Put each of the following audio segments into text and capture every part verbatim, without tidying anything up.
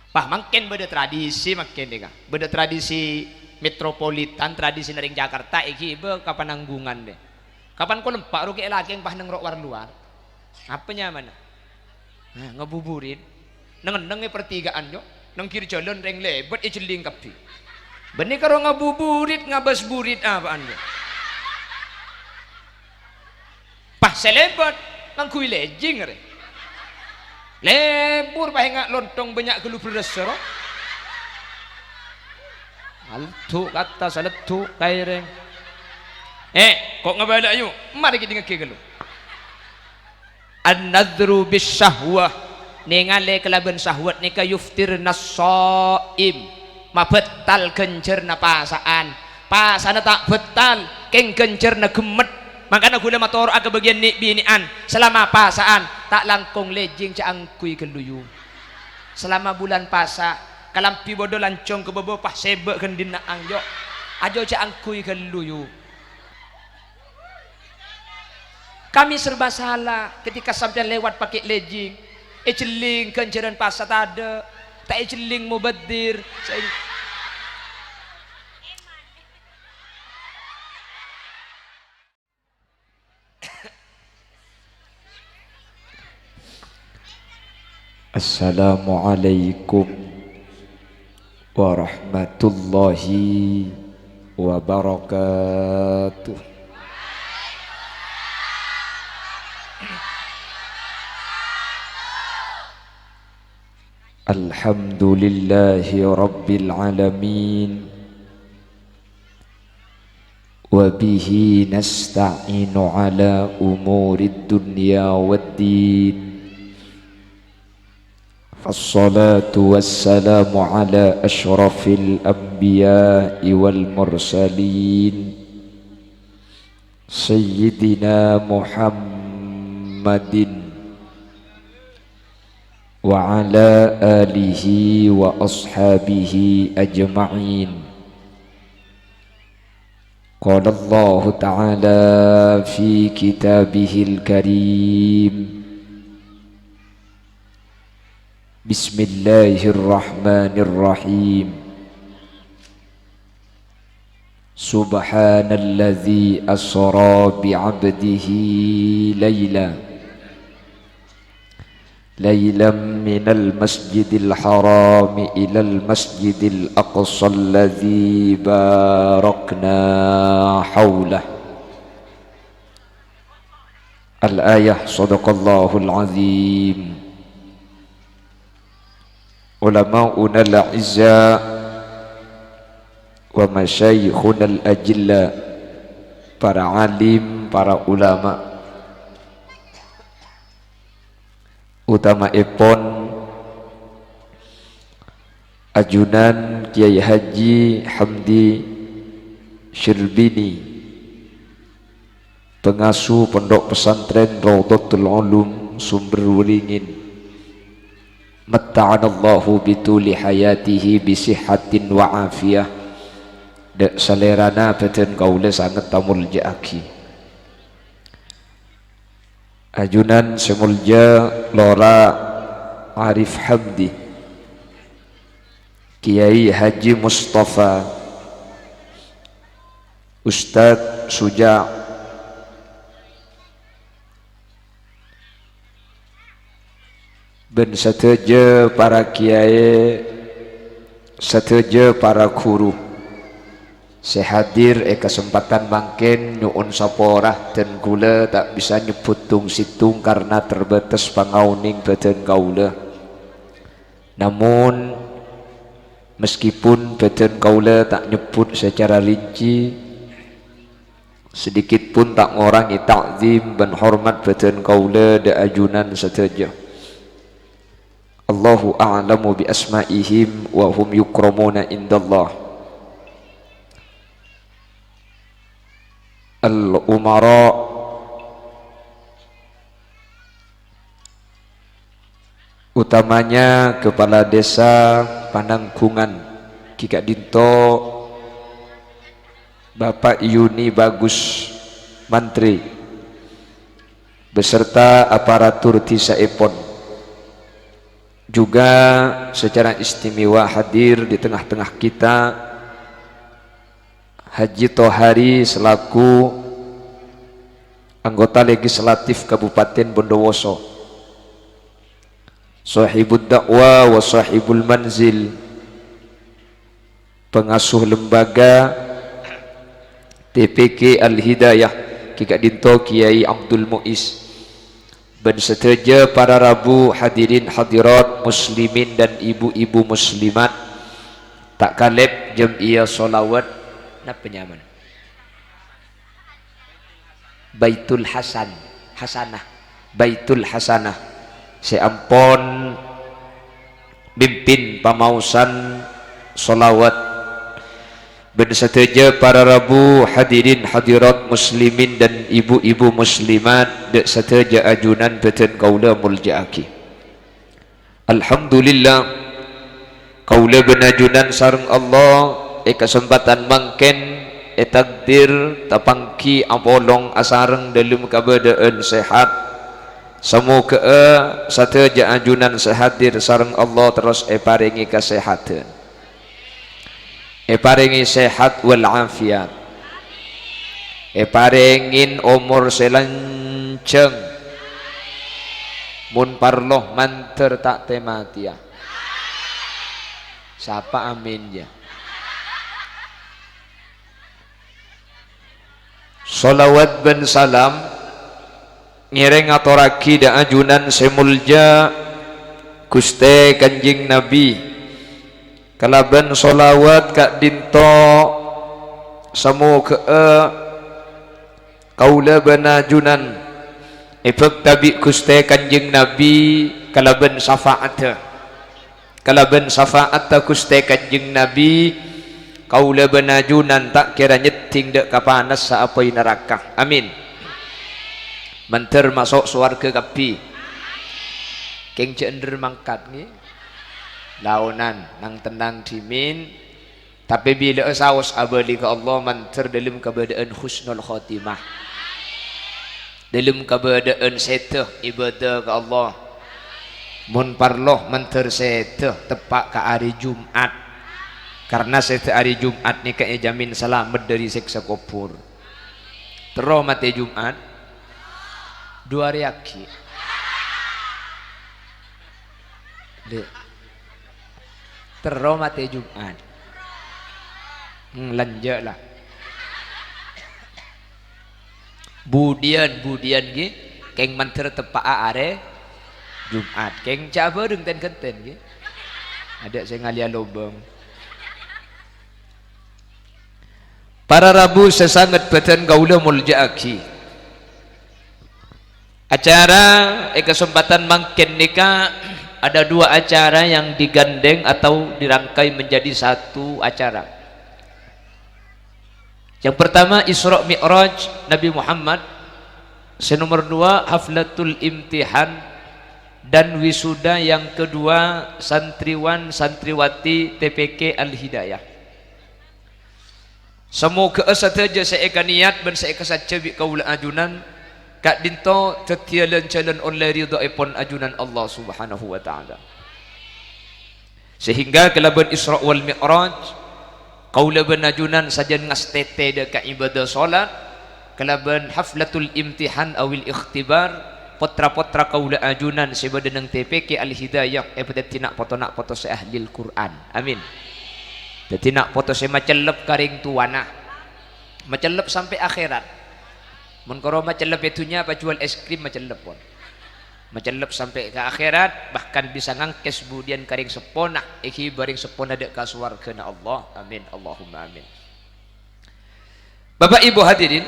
Pas mangkèn bâdâ tradisi mangkèn nèka. Bâdâ tradisi metropolitan, tradisi nèrèng Jakarta, èghi bâ ka Pananggungan deh. Kapan ko lempa' ro kè' lakèng pas neng ro'-war-lowar. Apa nyamana? Nah, ngabuburit. Neng-enneng è pertigaan, yo. Neng kiri jalan rèng lèbât èjhelling kabbhi. Bânnè karo ngabuburit, ngabâs burit apaan, yo? Pas sè lèbât, ngangghuy lejing, rè. Lebur pas enga' lontong bânnya' ghâllu bherrâssa, ro. Aleddhu' ka attas, aleddhu' ka èrèng. Eh, ko' ngabâlâ, ayo. Marè ghi' dingngaghi ghâllu. An-nadhru bis-syahwah, nèngalè kalabân syahwat nèka yuftirnas shaim, mabâttal ghânjhârna pasa'an. Pasana ta' bâttal, kèng ghânjhârna ghemmet. Mangkana ghulâ matoro'a ka bâgiyân nè'-binè'an, salama pasa'an, ta' langkong lejing jhâ' angghuy ghâllu, yu. Salama bulân pasa, kalambhi bâdâ lanjhâng ka bâbâ, pas sèbâ' ghândhina'an, yo. Ajo jhâ' angghuy ghâllu, yu. Kami serba salah ketika sampèyan lewat pakè' lejing. Èjhelling ghânjhârân pasa tadâ', ta' èjhelling mubadzir. Sè-, Assalamualaikum warahmatullahi wabarakatuh. Alhamdulillahi rabbil alamin. Wa bihi nasta'inu ala umurid dunya wad din. Fassalatu wassalamu ala asyrafil anbiya'i wal mursalin, Sayyidina Muhammadin wa ala alihi wa ashabihi ajma'in. Qala Allahu ta'ala fi kitabihil karim, Bismillahirrahmanirrahim. Subhanalladzi asra bi'abdihi laila. Lailam minal masjidil harami ilal masjidil aqsa alladzi barakna haulah. Al-ayah, sadaqallahul azim. Ulama'unal a'izza wa masyayikhunal ajilla, para alim, para ulama, utamaèpon ajunan Kyai Haji Hamdi Syirbini, pengasuh Pondok Pesantren Raudhatul Ulum Sumber Waringin. Matta'anallahu bituli hayatihi bisihhatin wa afiyah. Dâ' salèrana bâdân kaulâ sanget tamolja'aghi. Ajunan sè molja Lora Arif Hamdi, Kyai Haji Mustafa, Ustadz Suja, bân sadhâjâ para kèyaè, sadhâjâ para ghuru sè hadir è kasempadhân mangkèn nyo'on sapora, dân kaulâ ta' bisa nyebbhut tong-sèttong karna terbatas pangaonèng bâdân kaulâ. Namon, meskipun bâdân kaulâ ta' nyebbhut sacara rinci, sedikit pun ta' ngorangè ta'zim bân hormat bâdân kaulâ dâ' ajunan sadhâjâ. Allahu a'lamu bi asma'ihim wa hum yukramuna indallah. Al-umara, utamanya Kepala Desa Pananggungan, ghi' ka'dinto Bapak Yuni Bagus, Mantri, beserta aparatur dhisaèpon. Juga secara istimewa hadir di tengah-tengah kita Haji Tohari selaku anggota legislatif Kabupaten Bondowoso, sahibud da'wa wa sahibul manzil, pengasuh lembaga T P Q Al-Hidayah, Ki Ka'dinto Kiai Abdul Muiz, bân sadhâjâ para rabu hadirin hadirat muslimin dan ibu-ibu muslimat, ta' kalèp jam'iyah sholawat, napa nyamana? Baitul Hasan, Hasanah, Baitul Hasanah, sè ampon mimpin pamaosan sholawat, bân sadhâjâ para rabu hadirin hadirat muslimin dan ibu-ibu muslimat, dâ' sadhâjâ ajunan bâdhân kaulâ molja'aghi. Alhamdulillah, kaulâ bân ajunan sareng Allah è kasempadhân mangkèn ètakdir tapangghi apolong asareng dâlem kabâdâ'ân sehat. Samoghâ'â sadhâjâ ajunan sè hadir sareng Allah terros èparèngè kasèhadhân. Èparèngè sehat wal afiat. Èparèngè omor sè lanjhâng. Mon parlo mandhâr ta' tè-matèya. Sapa amin, yâ? Sholawat bân salam ngèrèng atorraghi dâ' ajunan sè molja Ghustè Kanjeng Nabi. Kalabân sholawat ka'dinto, samoghâ'â kaulâ bân ajunan èbhâkta bi' Ghustè Kanjeng Nabi kalabân syafa'adhâ. Kalabân syafa'adhâ Ghustè Kanjeng Nabi, kaulâ bân ajunan ta' kèra nyèddhing dâ' ka panassa apoy naraka. Amin. Mandhâr maso' sowarghâ kabbhi. Kèng jhâ' endher mangkat, ngghi. Laonan, nang-tennang dhimèn. Tapè bilâ'â saos abâli ka Allah mandhâr dâlem kabâdâ'ân husnul khotimah. Dâlem kabâdâ'ân sèdhâ ibadah ka Allah. Mon parlo mandhâr sèdhâ teppa' ka arè Jum'at. Karna sèdhâ arè Jum'at nèka èjhâmin salamet dâri sèksa kobhur. Terro matè Jum'at? Du arè aghi'. Lè'. Terro matè Jum'at. Hmm, lanja' la. Budiyân, budiyân ghi, kèng mandhâr teppa'a arè Jum'at. Kèng jhâ' abhâreng ten-ghânten ghi. Adâ' sè ngalèya lobâng. Para rabu sè sanget bâdhân kaulâ molja'aghi. Acara è kasempadhân mangkèn nèka ada dua acara yang digandeng atau dirangkai menjadi satu acara. Yang pertama, Isra Mi'raj Nabi Muhammad. Sè nomor dua, Haflatul Imtihan dan Wisuda yang kedua santriwan santriwati T P Q Al-Hidayah. Samoghâ'â sadhâjâ sè èkaniyat bân sè èkasajjhâ bi' kaulâ ajunan ka'dinto dhâddhiyâ lan-jhâlân ollè ridhâèpon ajunan Allah Subhanahu wa Ta'ala. Sehingga kalabân Isra wal Mi'raj, kaulâ bân ajunan sajân ngastètè dâ' ka ibadah sholat, kalabân haflatul imtihan awil ikhtibar, potra-potra kaulâ ajunan sè bâdâ neng T P Q Al-Hidayah èpadhâddhi na' poto-na' poto sè ahlil Qur'an. Amin. Dhâddhi na' poto sè macellep ka rèng towana. Macellep sampè' akhèrat. Mon karo macellep è dhunnya, apa juwâl es krim macellep, pon. Macellep sampè' ka akhèrat, bahkan bisa ngangkès budiyân ka rèng seppona, èghibâ rèng seppona dâ' ka sowarghâna Allah. Amin, Allahumma amin. Bapak Ibu hadirin,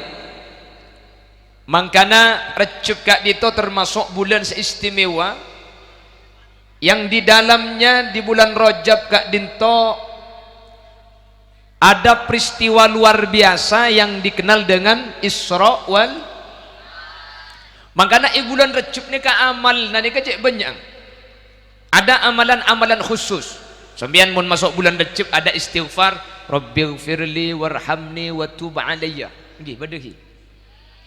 mangkana Rejjeb ka'dinto termasuk bulân sè istimewa, yang di dalamnya di bulan Rajab ka'dinto ada peristiwa luar biasa yang dikenal dengan Isra wal. Mangkana è bulân Rejjeb nèka amal nèka cè' bânnya'an. Ada amalan-amalan khusus. Sampèyan mon maso' bulân Rejjeb ada istighfar, "Rabbighfirli warhamni wa tub alayya." Ngghi, bâdâ ghi.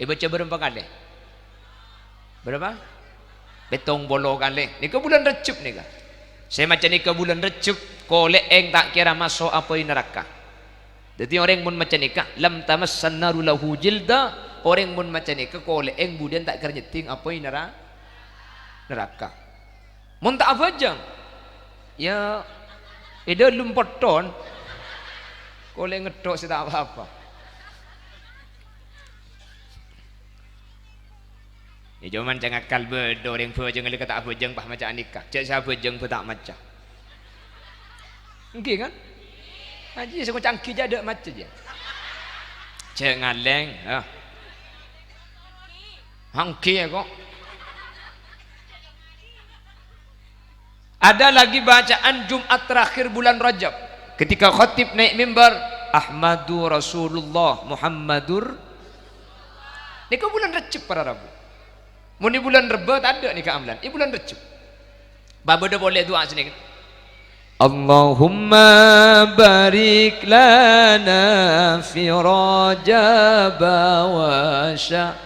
Èbâca bârâmpa kalè? Berapa? Pèttong polo kalè. Nèka bulân Rejjeb nèka. Sè maca nèka bulân Rejjhep, kolè'eng ta' kèra maso' apoy naraka. Dhâddhi orèng mon maca nèka, "Lam tamassan naru lahu jilda," orèng mon maca nèka kolè'eng budiyân ta' kèra nyeddhing apoy nara-, naraka. Mon ta' abhâjâng, ya, è dhâlem potthon, kolè'eng ngetthok sè ta' pa-apa. Ya, coma cangakal bâdâ orèng bhâjâng lè ka ta' abhâjâng pas maca anèka. Jhâ' sè abhâjâng bhâ ta' maca. Èngghi, kan? Ajiyâ sè ngoca' èngghi jhâ' dâ' maca, jhâ'. Jhâ' ngalèng, ya. Èngghi, ya, kok. Ada lagi bacaan Jumat terakhir bulan Rajab. Ketika khatib naik mimbar, "Ahmadu Rasulullah Muhammadur." Nèka bulân Rejjhep, para rabu. Mon è bulân Rebbâ, tadâ' nèka amalan. È bulân Rejjhep. Bâ-, bâdâ polè du'a sè nèka. Allahumma barik lana fi Rajab wa Sya-,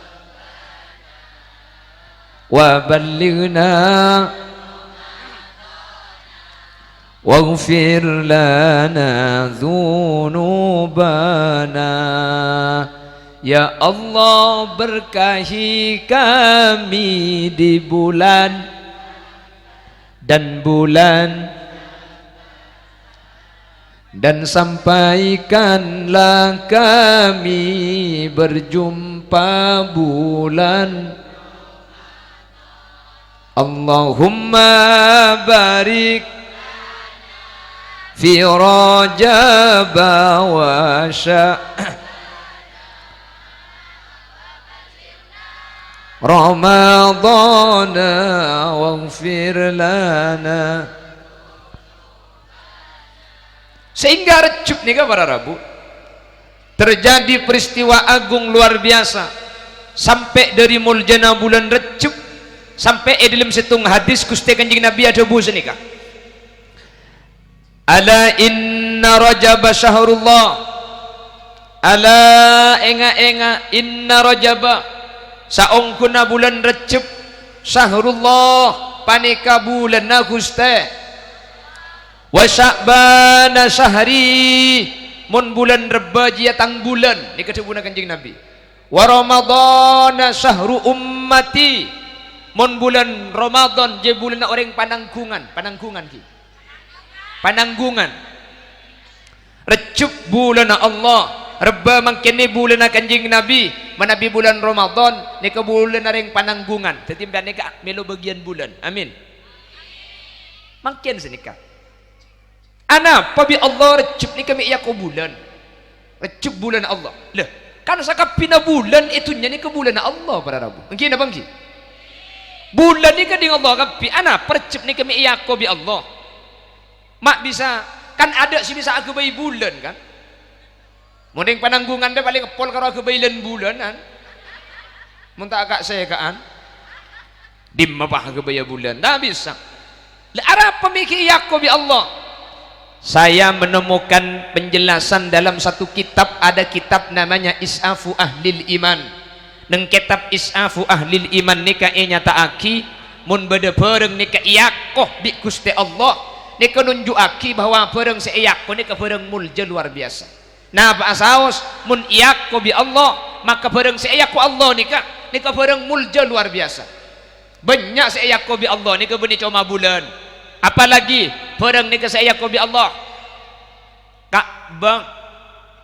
wa ballighna waghfir lana dzunubana. Ya Allah, berkahi kami di bulan dan bulan, dan sampaikanlah kami berjumpa bulan. Allahumma barik fi Rajab wa Sya-, Ramadhana waghfir lana. Sehingga Rejjhep nèka, para rabu, terjadi peristiwa agung luar biasa. Sampè' dhâri moljâna bulân Rejjhep, sampè' è dhâlem sèttong hadis Ghustè Kanjeng Nabi adhâbu sanèka, "Ala inna Rajaba syahrullah." Ala, enga'-enga', inna Rajaba, saongghuna bulân Rejjhep, syahrullah, panèka bulânna Ghustè. Wa Sya'bana syahri, mon bulân Rebbâ jiyâ tang bulân, nèka dhâbuna Kanjeng Nabi. Wa Ramadhana syahru ummati, mon bulân Ramadhan jiyâ bulânna orèng pananggungan, pananggungan ghi. Pananggungan. Rejjhep bulânna Allah, Rebbâ mangkènnè bulânna Kanjeng Nabi, manabi bulân Ramadhan, nèka bulânna rèng pananggungan. Dhâddhi, sampèyan nèka mèlo bâgiyân bulân. Amin. Mangkèn sanèka. Anapa bi' Allah Rejjhep nèka mè' èako bulân? Rejjhep bulânna Allah. Lah, kan sakabbhina bulân è dhunnya nèka bulânna Allah, para rabu. Èngghi napa èngghi? Bulân nèka dhing Allah kabbhi. Anapa Rejjhep nèka mè' èako bi' Allah? Ma' bisa, kan adâ' sè bisa aghâbây bulân, kan? Mon rèng pananggungan rè palèng èppol karo aghâbây lân-bulânan. Mon ta' ka'-sèka'an. Dimma pas aghâbâyâ bulân? Ta' bisa. Lah, arapa mè' ghi' èako bi' Allah? Saya menemukan penjelasan dalam satu kitab, ada kitab namanya Is'afu Ahlil Iman. Neng kitab Is'afu Ahlil Iman nèka ènyata'aghi, mon bâdâ bhârâng nèka èako bi' Ghustè Allah, nèka nunju'aghi bahwa bhârâng sè èako nèka bhârâng molja luar biasa. Napa'a saos, mon èako bi' Allah, maka bhârâng sè èako Allah nèka, nèka bhârâng molja luar biasa. Bânnya' sè èako bi' Allah nèka bânnè coma bulân. Apalagi bhârâng nèka sè èako bi' Allah. Ka'bah,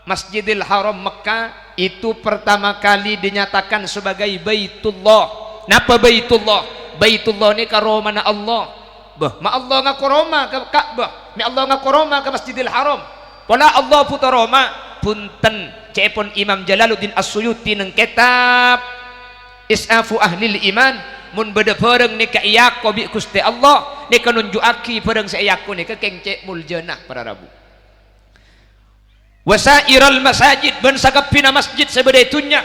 Masjidil Haram Mekkah, itu pertama kali dinyatakan sebagai Baitullah. Napa Baitullah? Baitullah nèka romana Allah. Bâh, ma' Allah ngako roma ka Ka'bah, ma' Allah ngako roma ka Masjidil Haram. Pola Allah bhuto roma, bhunten, ca'èpon Imam Jalaluddin As-Suyuti neng kètab Is'afu Ahlil Iman, mon bâdâ bhârâng nèka èako bi' Ghustè Allah, nèka nonjhu'aghi bhârâng sè èako nèka kèng cè' moljâna, para rabu. Wa sa'iral masajid, bân sakabbhina masjid sè bâdâ è dhunnya.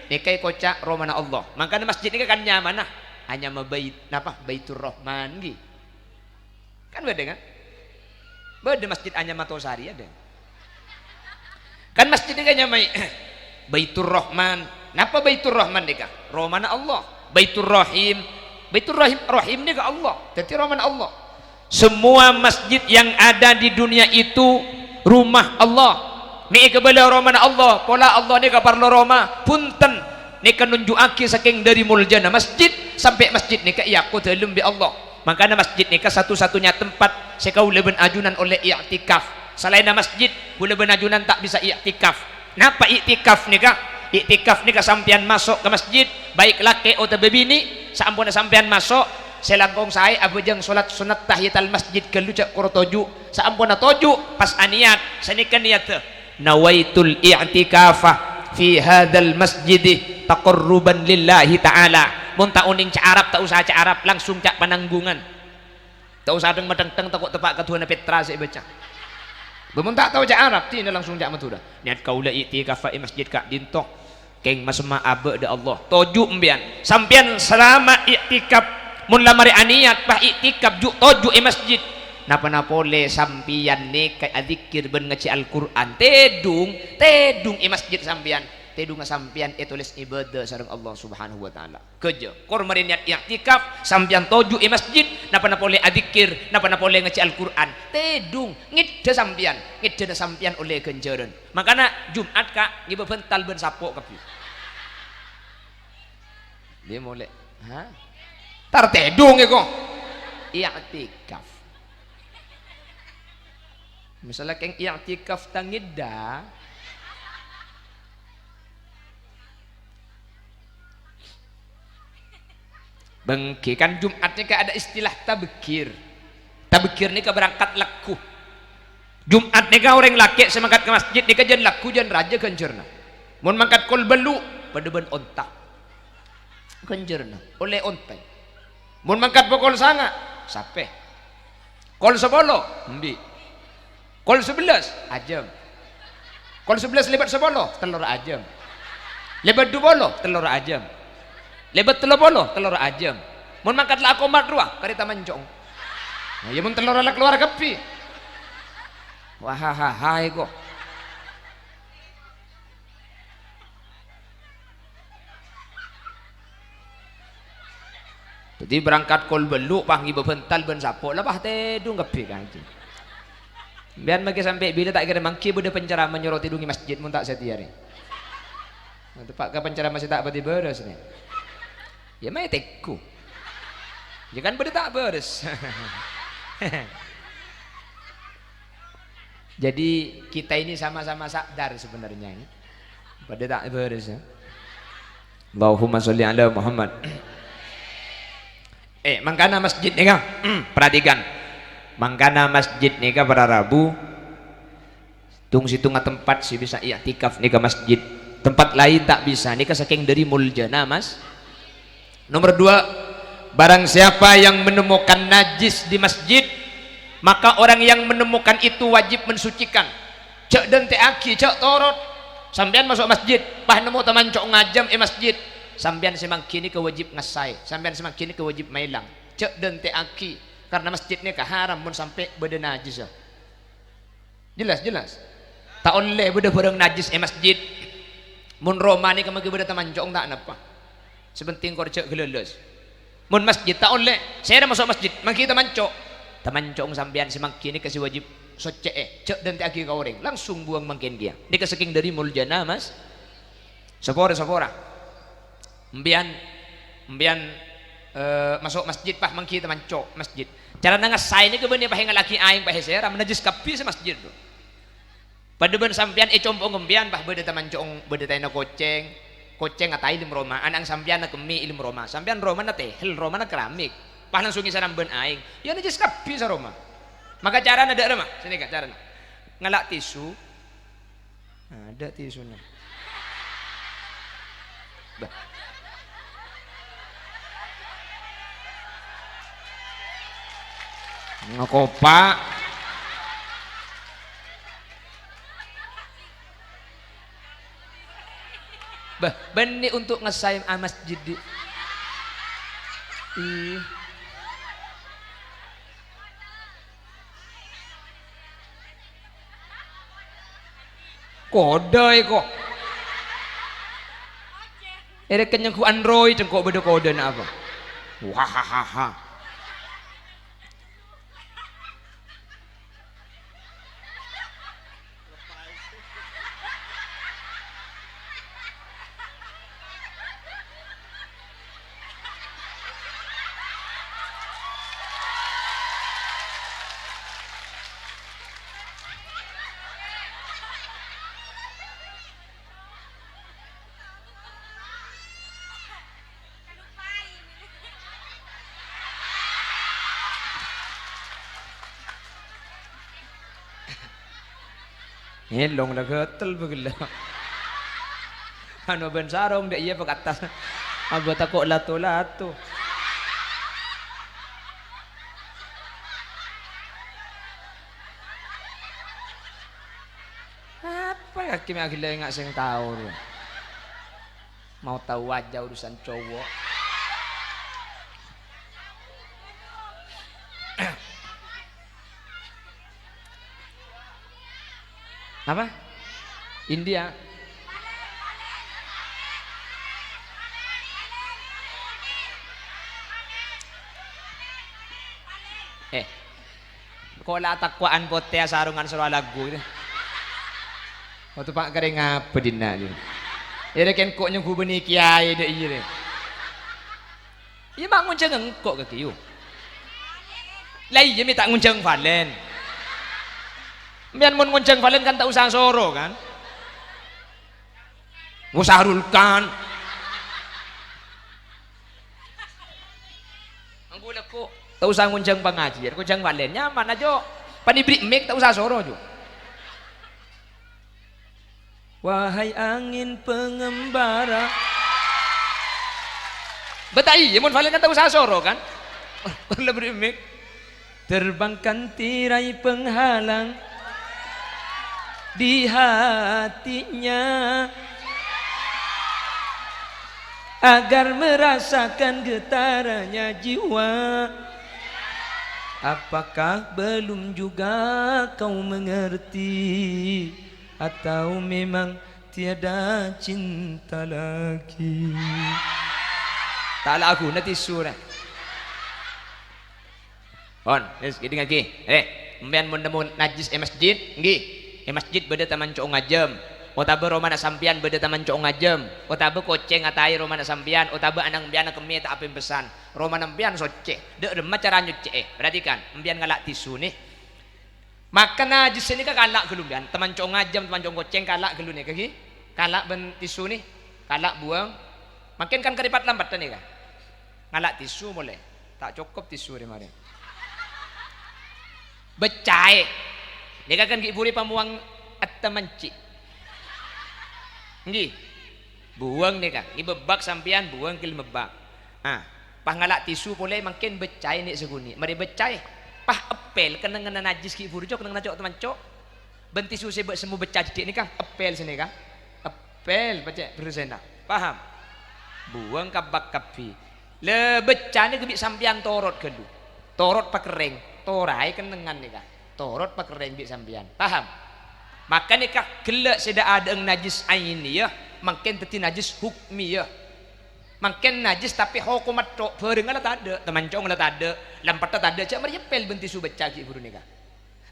Nèka èkoca' romana Allah. Mangkana masjid nèka kan nyamana, anyama Bait-, napa? Baitur Rahman, ghi. Kan bâdâ, kan? Bâdâ masjid anyama Tosari, adâ. Kan masjid nèka nyamaè Baitur Rahman. Napa Baitur Rahman nèka? Romana Allah. Baitur Rahim. Baitur Rahim, Rahim nèka Allah. Dhâddhi romana Allah. Semua masjid yang ada di dunia itu rumah Allah. Mè' èkabâlâ romana Allah, pola Allah nèka parlo roma. Bhunten, nèka nunju'aghi sakèng dhâri moljâna masjid, sampè' masjid nèka èako dhâlem bi' Allah. Mangkana masjid nèka satu-satunya tempat sè kaulâ bân ajunan ollè i'tikaf. Salaènna masjid, kaulâ bân ajunan ta' bisa i'tikaf. Napa i'tikaf nèka? I'tikaf nèka sampèyan maso' ka masjid, baik lakè' otabâ binè', saamponna sampèyan maso', sè langkong saè abhâjâng solat sonnat tahiyatal masjid ghâllu jhâ' koro toju', saamponna toju' pas anèyat, sanèka nèyaddhâ, "Nawaitul i'tikafa fi hadzal masjidi taqarruban lillahi ta'ala." Mon ta' onèng ca' Arab, ta' osa ca' Arab, langsung ca' Pananggungan. Ta' osa dhâng-madhengdheng, tako' teppa' ka duwâna Petra sè èbâca. Bâ, mon ta' tao ca' Arab, dinah langsung ca' Madhurâ. Niyat kaulâ i'tikafa è masjid ka'dinto. Kèng masemma abâ' dâ' Allah. Toju' empèyan. Sampèyan salama i'tikaf, mon la marè anèyat, pas i'tikaf ju' toju' è masjid. Napa-napa polè sampèyan nèka adzikkèr bân ngajhi Al-Qur'an. Tèdung, tèdung è masjid sampèyan. Tèdungnga sampèyan ètolès ibâdâ sareng Allah Subhanahu wa Ta'ala. Ghâjâ, kor marè niyat i'tikaf, sampèyan toju' è masjid, napa-napa polè adzikkèr, napa-napa polè ngajhi Al-Qur'an. Tèdung, ngèddhâ sampèyan, ngèddhâna sampèyan ollè ghânjhârân. Mangkana Jum'at, Ka', ngibâ bhântal bân sapo' kabbhi. Dhimolè, ha? Tar tèdung èko. I'tikaf. Misalla kèng i'tikaf ta' ngèddhâ. Benggi, kan Jum'at nèka ada istilah tabgir. Tabgir nèka berangkat lagghu. Jum'at nèka orèng lakè' sè mangkat ka masjid nèka jân lagghu jân rajâ ghânjhârna. Mon mangkat kol bâllu', padâ bân onta. Ghânjhârna, ollè onta. Mon mangkat pokol sanga', sapè. Kol sapolo, embi'. Kol sabellâs, ajâm. Kol sabellâs lèbât sapolo, tello ra ajâm. Lèbât dupolo, tello ra ajâm. Lèbât tello polo, tello ra ajâm. Mon mangkat la akomat rowa, karè ta' manco'. Nah, iyâ mon tello ra la kalowar kabbhi. Wahahaha, èko. Dhâddhi berangkat kol bâllu', pas ngibâ bhântal bân sapo', la pas tèdung kabbhi, Kang. Sampèyan maghi sampè' bilâ ta' kèra mangghi bâdâ penceramah nyoro tèdung è masjid, mon ta' satèya rè. Nah, teppa' ka penceramah sè ta' patè bârâs, nè. Iyâ, mayu tèghu. Iyâ kan bâdâ ta' bârâs. Jadi, kita ini sama-sama sadar sebenarnya, ya. Padâ ta' bârâs, ya. Allahumma sholli ala Muhammad. Eh, mangkana masjid nèka, perhatikan. Mangkana masjid nèka para rabu, tung-sètunga tempat sè bisa i'tikaf nèka masjid. Tempat laèn ta' bisa, nèka sakèng dhâri moljâna, Mas. Nomor dua, barang siapa yang menemukan najis di masjid, maka orang yang menemukan itu wajib mensucikan. Jhâ' dântè'aghi, jhâ' torot. Sampèyan maso' masjid, pas nemmo tamanco' ngajâm è masjid. Sampèyan sè mangghi nèka wajib ngasaè, sampèyan sè mangghi nèka wajib maèlang. Jhâ' dântè'aghi, karna masjid nèka haram mon sampè' bâdâ najissa. Jelas, jelas. Ta' ollè bâdâ bhârâng najis è masjid. Mon roma nèka maghi bâdâ tamanco' ta' napa. Sè pentèng kor jhâ' ghâlâlâs. Mon masjid ta' ollè, sèra maso' masjid, mangghi tamanco'. Tamanco' sampèyan sè mangghi nèka sè wajib soccè'è, jhâ' dântè'aghi ka orèng, langsung buwâng mangkèn kèya. Nèka sakèng dhâri moljâna, Mas. Sapora, sapora. Empèyan, empèyan, eh, maso' masjid, pas mangghi tamanco' masjid. Carana ngasaè nèka bânnè pas èngallaghi aèng, pas èsèram, najis kabbhi sè masjid. Padâ bân sampèyan è compo'na empèyan, pas bâdâ tamanco', bâdâ taèna kocèng. Kocèng ataè è dâlem roma, ana'na sampèyan akemmè è dâlem roma. Sampèyan romana tehel, romana keramik. Pas langsung èsèram bân aèng. Iyâ najis kabbhi saroma. Maka carana dâ' remma, sanèka carana. Ngala' tisu. Adâ' tisuna. Bâh. Ngakopa'. Bâh, bânnè untuk ngasaè a masjid, di'. Ih. Kodâ èko. Èrèkèn nyengghu Android, engko' bâdâ kodâna apa? Wahahaha. Ngelong la gatel bagella. Anu bân sarong dâ' iyâ pa attas. Abâ tako' lato-lato. Apa kakè mè' aghellâ' enga' sèng tao rowa? Mau tao aja urusan cowok. Apa? India. Eh, ko' la atako'an potè asarongan soro alaghu, gitu. Waktu pa' karè ngapa dinna', gitu. Ere kèng ko' nyongghu bânnè kèyaè dâ' iyâ, rè. Iyâ, ma' ngonjhâng engko' kakè, yu. La iyâ, mè' ta' ngonjhâng Valen. Mbiyan mon ngonjhâng Valen kan ta' osa soro, kan? Osa rulkan. Angghu la ko' ta' osa ngonjhâng pangajiân, ngonjhâng Valen. Nyaman, ajo. Panèbrè' mik ta' osa soro, jo. Wahai angin pengembara. Bâ' ta' iyâ, mon Valen kan ta' osa soro, kan? Kon la bâri' mik. Terbangkan tirai penghalang di hatinya, agar merasakan getarannya jiwa. Apakah belum juga kau mengerti? Atau memang tiada cinta lagi? Ta' la aghuna tisu, rè. Pon, wis, kèdingngaghi. Eh, empèyan mon nemmo najjhis è masjid, ènggi. È masjid bâdâ taman co'ong ajâm. Otabâ romana sampèyan bâdâ taman co'ong ajâm. Otabâ kocèng ataè romana sampèyan. Otabâ ana' empèyan akemmè ta' apèmpèsan. Romana empèyan soccè. Dâ' remma cara nyoccè'è? Perhatikan, empèyan ngala' tisu, nè. Maka najjhis nèka kala' ghâllu, bân. Taman co'ong ajâm, taman co'ong kocèng kala' ghâllu nèka, ghi. Kala' bân tisu, nè. Kala' buwâng. Mangkèn kan karè pat-lampetta nèka. Ngala' tisu molè. Ta' cokop tisu rè marè. Becca'è. Nèka kan ghi' bhuru pamowang atta mancè'. Ènggi. Buwâng nèka, ngibâ bak sampèyan, buwâng kèlèm bak. Ah, pas ngala' tisu polè mangkèn becca'è nè' sakonè'. Marè becca'è, pas èppèl kennengnganna najjhis ghi' bhuru, Cok, kennengnganna co'-taman co'. Bân tisu sè bâ' semmo becca' dhiddhi' nèka, èppèl sè nèka. Èppèl pacè' bherrâsèna. Paham? Buwâng ka bak kabbhi. La, becca'è nèka bi' sampèyan torot ghâllu. Torot pakerrèng, toraè kennengngan nèka. Torot pakerrèng bi' sampèyan. Paham? Maka nèka ghellâ' sè dâ'-adâ'eng najjhis ainiyah, mangkèn dhâddhi najjhis hukmiyah. Mangkèn najjhis tapè hokomma tho', bhârângnga la tadâ', taman co'ong la tadâ', lampetta tadâ', jhâ' marè èppèl bân tisu becca' ghi' bhuru nèka.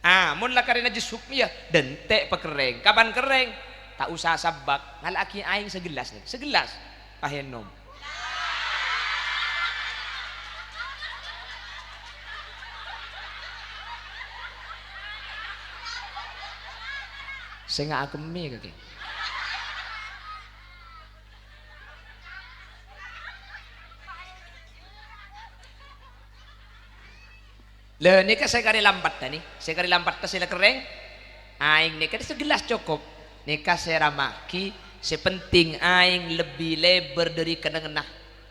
Ah, mon la karè najjhis hukmiyah, dântè' pakerrèng. Kapan kerrèng? Ta' osa sabbak, ngala'aghi aèng sagellas nèka. Sagellas. Pas ènom. Sènga' akemmè kakè. Lha, nèka sè karè lampetta nè, sè karè lampetta sè la kerrèng, aèng nèka sagellas cokop. Nèka sèramaghi, sè penting aèng lebbi lèbâr dâri kennengnganna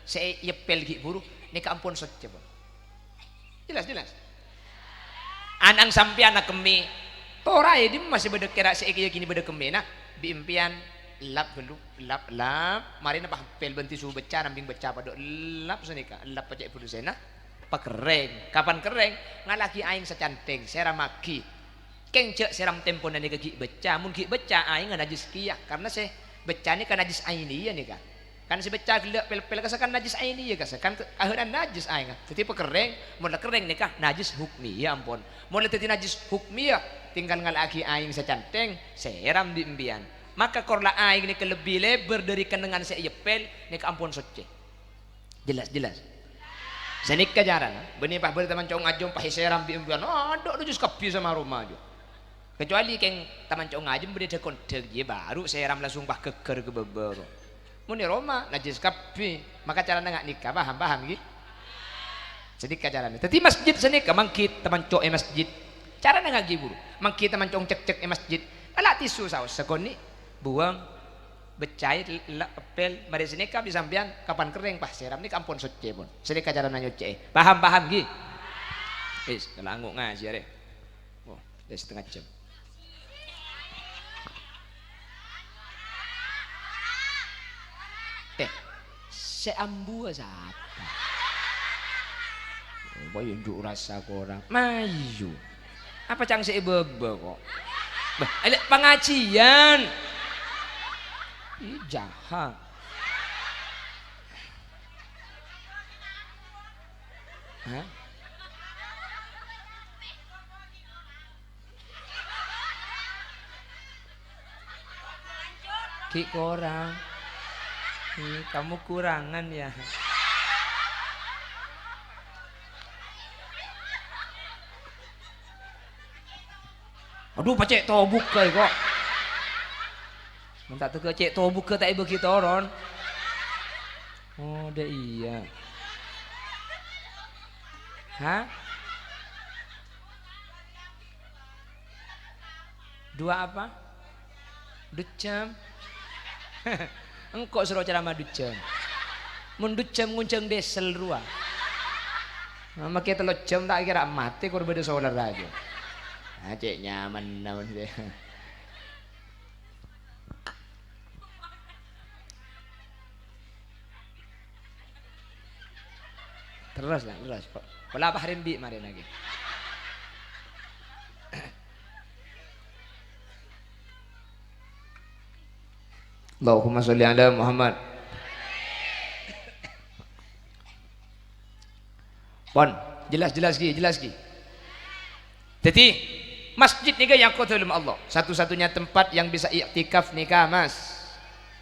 sè èppèl ghi' bhuru, nèka ampon soccè, pon. Jelas, jelas? Ana'na sampèyan akemmè, toraè dimma sè bâdâ kèra sè èkèyakini bâdâ kemmèna, bi' empèyan lap ghâllu, lap, lap, marèna pas èppèl bân tisu becca', rambing becca' padâ lap sanèka, lap pacè' bherrâsèna. Pakerrèng. Kapan kerrèng? Ngala'aghi aèng sacantèng, sèramaghi. Kèng jhâ' sèram tempona nèka ghi' becca'. Mon ghi' becca', aèngnga najjhis kèya. Karna sè becca' nèka najjhis ainiyah nèka. Kan sè becca' ghellâ' pèl-pèl kassa kan najjhis ainiyah kassa kan ke-, kahanna najjhis aèngnga. Dhâddhi pakerrèng, mon la kerrèng nèka najjhis hukmiyah ampon. Mon la dhâddhi najjhis hukmiyah, tinggal ngala'aghi aèng sacantèng, sèram bi' empèyan. Maka kor la aèng nèka lebbi lèbâr dâri kennengngan sè èppèl, nèka ampon soccè. Jelas, jelas. Sanèka carana, bânnè pas bâdâ taman co'ong ajâm pas èsèram bi' empèyan, adâ' najjhis kabbhi samma roma jâ. Kecuali kèng taman co'ong ajâm bâdâ dhâk-ondhâk, iyâ baru sèram langsung pas ghâgghâr ka bâbâ, ro. Mon è roma, najjhis kabbhi. Maka carana nga' nèka, paham, paham, ghi? Sanèka carana. Dhâddhi masjid sanèka, mangghi taman co' è masjid. Carana nga' ghi' bhuru. Mangghi taman co'ong cekcek è masjid. Ala' tisu saos sakonè', buwâng, beccè, l-, l-, eppèl, marè sanèka bi' sampèyan kapan kerrèng, pas sèram, nèka ampon soccè pon. Sanèka carana nyocè'è. Paham, paham, ghi? Wis, lango' ngajhi arè. Oh, wis setengah jam. Eh, sè ambuwâ sapa? Apa ya njuk rasa korang? Mayu. Apa cang sè è bâbâ kok? Bah, elè' pangajiân. Ih, jahat. Hah? Ghi' korang. Ih, kamu kurangan, ya. Adhu, pacè' tobugghâ, kok. Mon ta' tegghâ cè' tobugghâ ta' èbâghi toron. Oh, dâ' iyâ. Hah? Dua apa? Dujjhâm. Engko' soro ceramah dujjhâm. Mon dujjhâm ngonjhâng diesel rowa. Nah, makè tello jam ta' kèra matè, kor bâdâ solar aja. Ah, cè' nyamanna mon sè. Terros, la, terros. Po-, pola Pak Rendi marèna ghi. Allahumma sholli ala Muhammad. Pon, jelas, jelas ghi, jelas ghi. Dhâddhi, masjid nèka èangghep dhâlem Allah. Satu-satunya tempat yang bisa iktikaf nèka, Mas,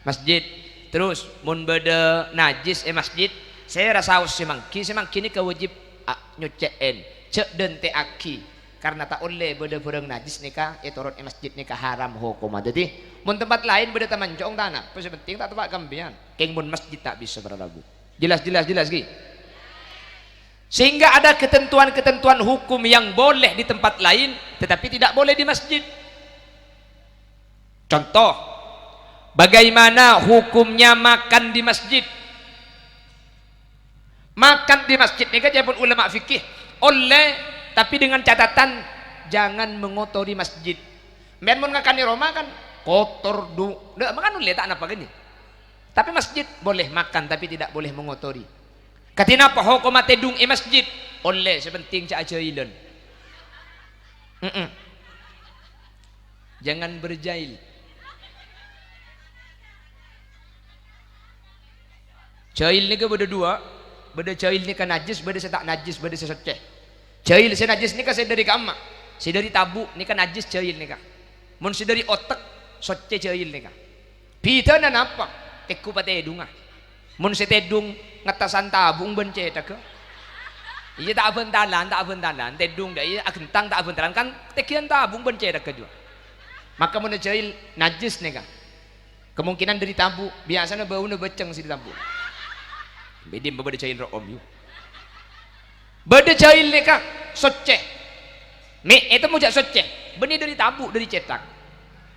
masjid. Terros, mon bâdâ najjhis è masjid, sèra saos sè mangghi, sè mangghi nèka wajib, a, nyocè'è, jhâ' dântè'aghi. Karna ta' ollè bâdâ bhârâng najjhis nèka ètoron è masjid nèka haram hokomma. Dhâddhi, mon tempat laèn bâdâ taman cong tana, apa sè penting ta' teppa' ka sampèyan. Kèng mon masjid ta' bisa, para rabu. Jelas, jelas, jelas, ghi? Sehingga ada ketentuan-ketentuan hukum yang boleh di tempat lain, tetapi tidak boleh di masjid. Contoh, bagaimana hukumnya makan di masjid? Makan di masjid nèka, ca'èpon ulama fikih, ollè, tapi dengan catatan jangan mengotori masjid. Sampèyan mon ngakan è roma kan kotor, du-, dâ', makan ollè, ta' napa ghi. Tapè masjid boleh makan, tapi tidak boleh mengotori. Kadhi napa hokomma tèdung è masjid? Ollè, sè penting jhâ' ajhâilan. Mm-mm. Jangan berjahil. Jhâil nèka bâdâ duwâ', bâdâ jhâil nèka najjhis, bâdâ sè ta' najjhis, bâdâ sè soccè. Jhâil sè najjhis nèka sè dâri ka'emma, sè dâri tabu' nèka najjhis jhâil nèka. Mon sè dâri otek, soccè jhâil nèka. Bhidhâna napa? Tèngghu patèdungnga. Mon sè tèdung ngettasan tabu' bân cèthagghâ. Iyâ, ta' abhântalan, ta' abhântalan. Tèdung dâ' iyâ aghentang ta' abhântalan, kan tèngghiân tabu' bân cèthagghâ juwâ. Maka mon jhâil najjhis nèka. Kemungkinan dâri tabu', biyasana bâuna bâceng sè dâri tabu'. Bâdâ bâdâ jhâil ro'om, yu. Bâdâ jhâil nèka soccè. Mè' ètemmo jhâ' soccè, bânnè dâri tabu', dâri cèthak.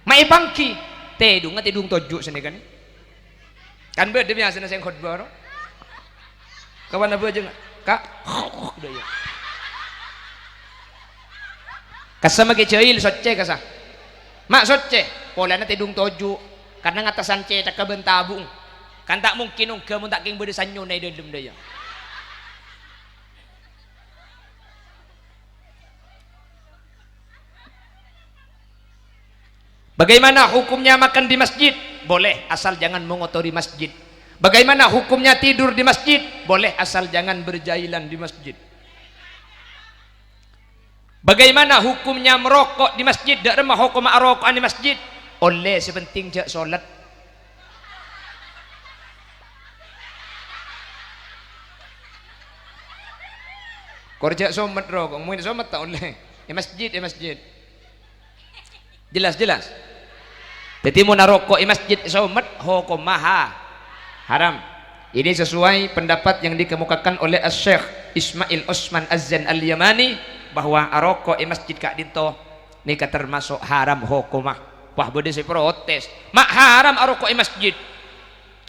Ma' èpangghi, tèdungnga tèdung toju' sanèka nè. Kan bâdâ biyasana sè khotbah, ro. Kawan abu ajeng, Kak. Udah, ya. Kassa maghi jhâil, soccè kassa. Ma' soccè, polana tèdung toju', karna ngattasan cèthagghâ bân tabu'. Kan ta' mungkin ongghâ mon ta' kèng bâdâ sanyona è dâlem dâ' iyâ. Bagaimana hukumnya makan di masjid? Boleh, asal jangan mengotori masjid. Bagaimana hukumnya tidur di masjid? Boleh, asal jangan berjhâilan di masjid. Bagaimana hukumnya merokok di masjid? Dâ' remma hokomma aroko'an è masjid? Ollè, sè penting jhâ' solat. Kor jhâ' somet, ro, kok mon somet ta' ollè. È masjid, è masjid. Jelas, jelas. Dhâddhi, mon aroko' è masjid somet, hokomma ha-, haram. Ini sesuai pendapat yang dikemukakan oleh Asy-Syeikh Ismail Osman Az-Zain Al-Yamani, bahwa aroko' è masjid ka'dinto nèka termasuk haram hokomma. Wah, bâdâ sè protes. Ma' haram aroko' è masjid.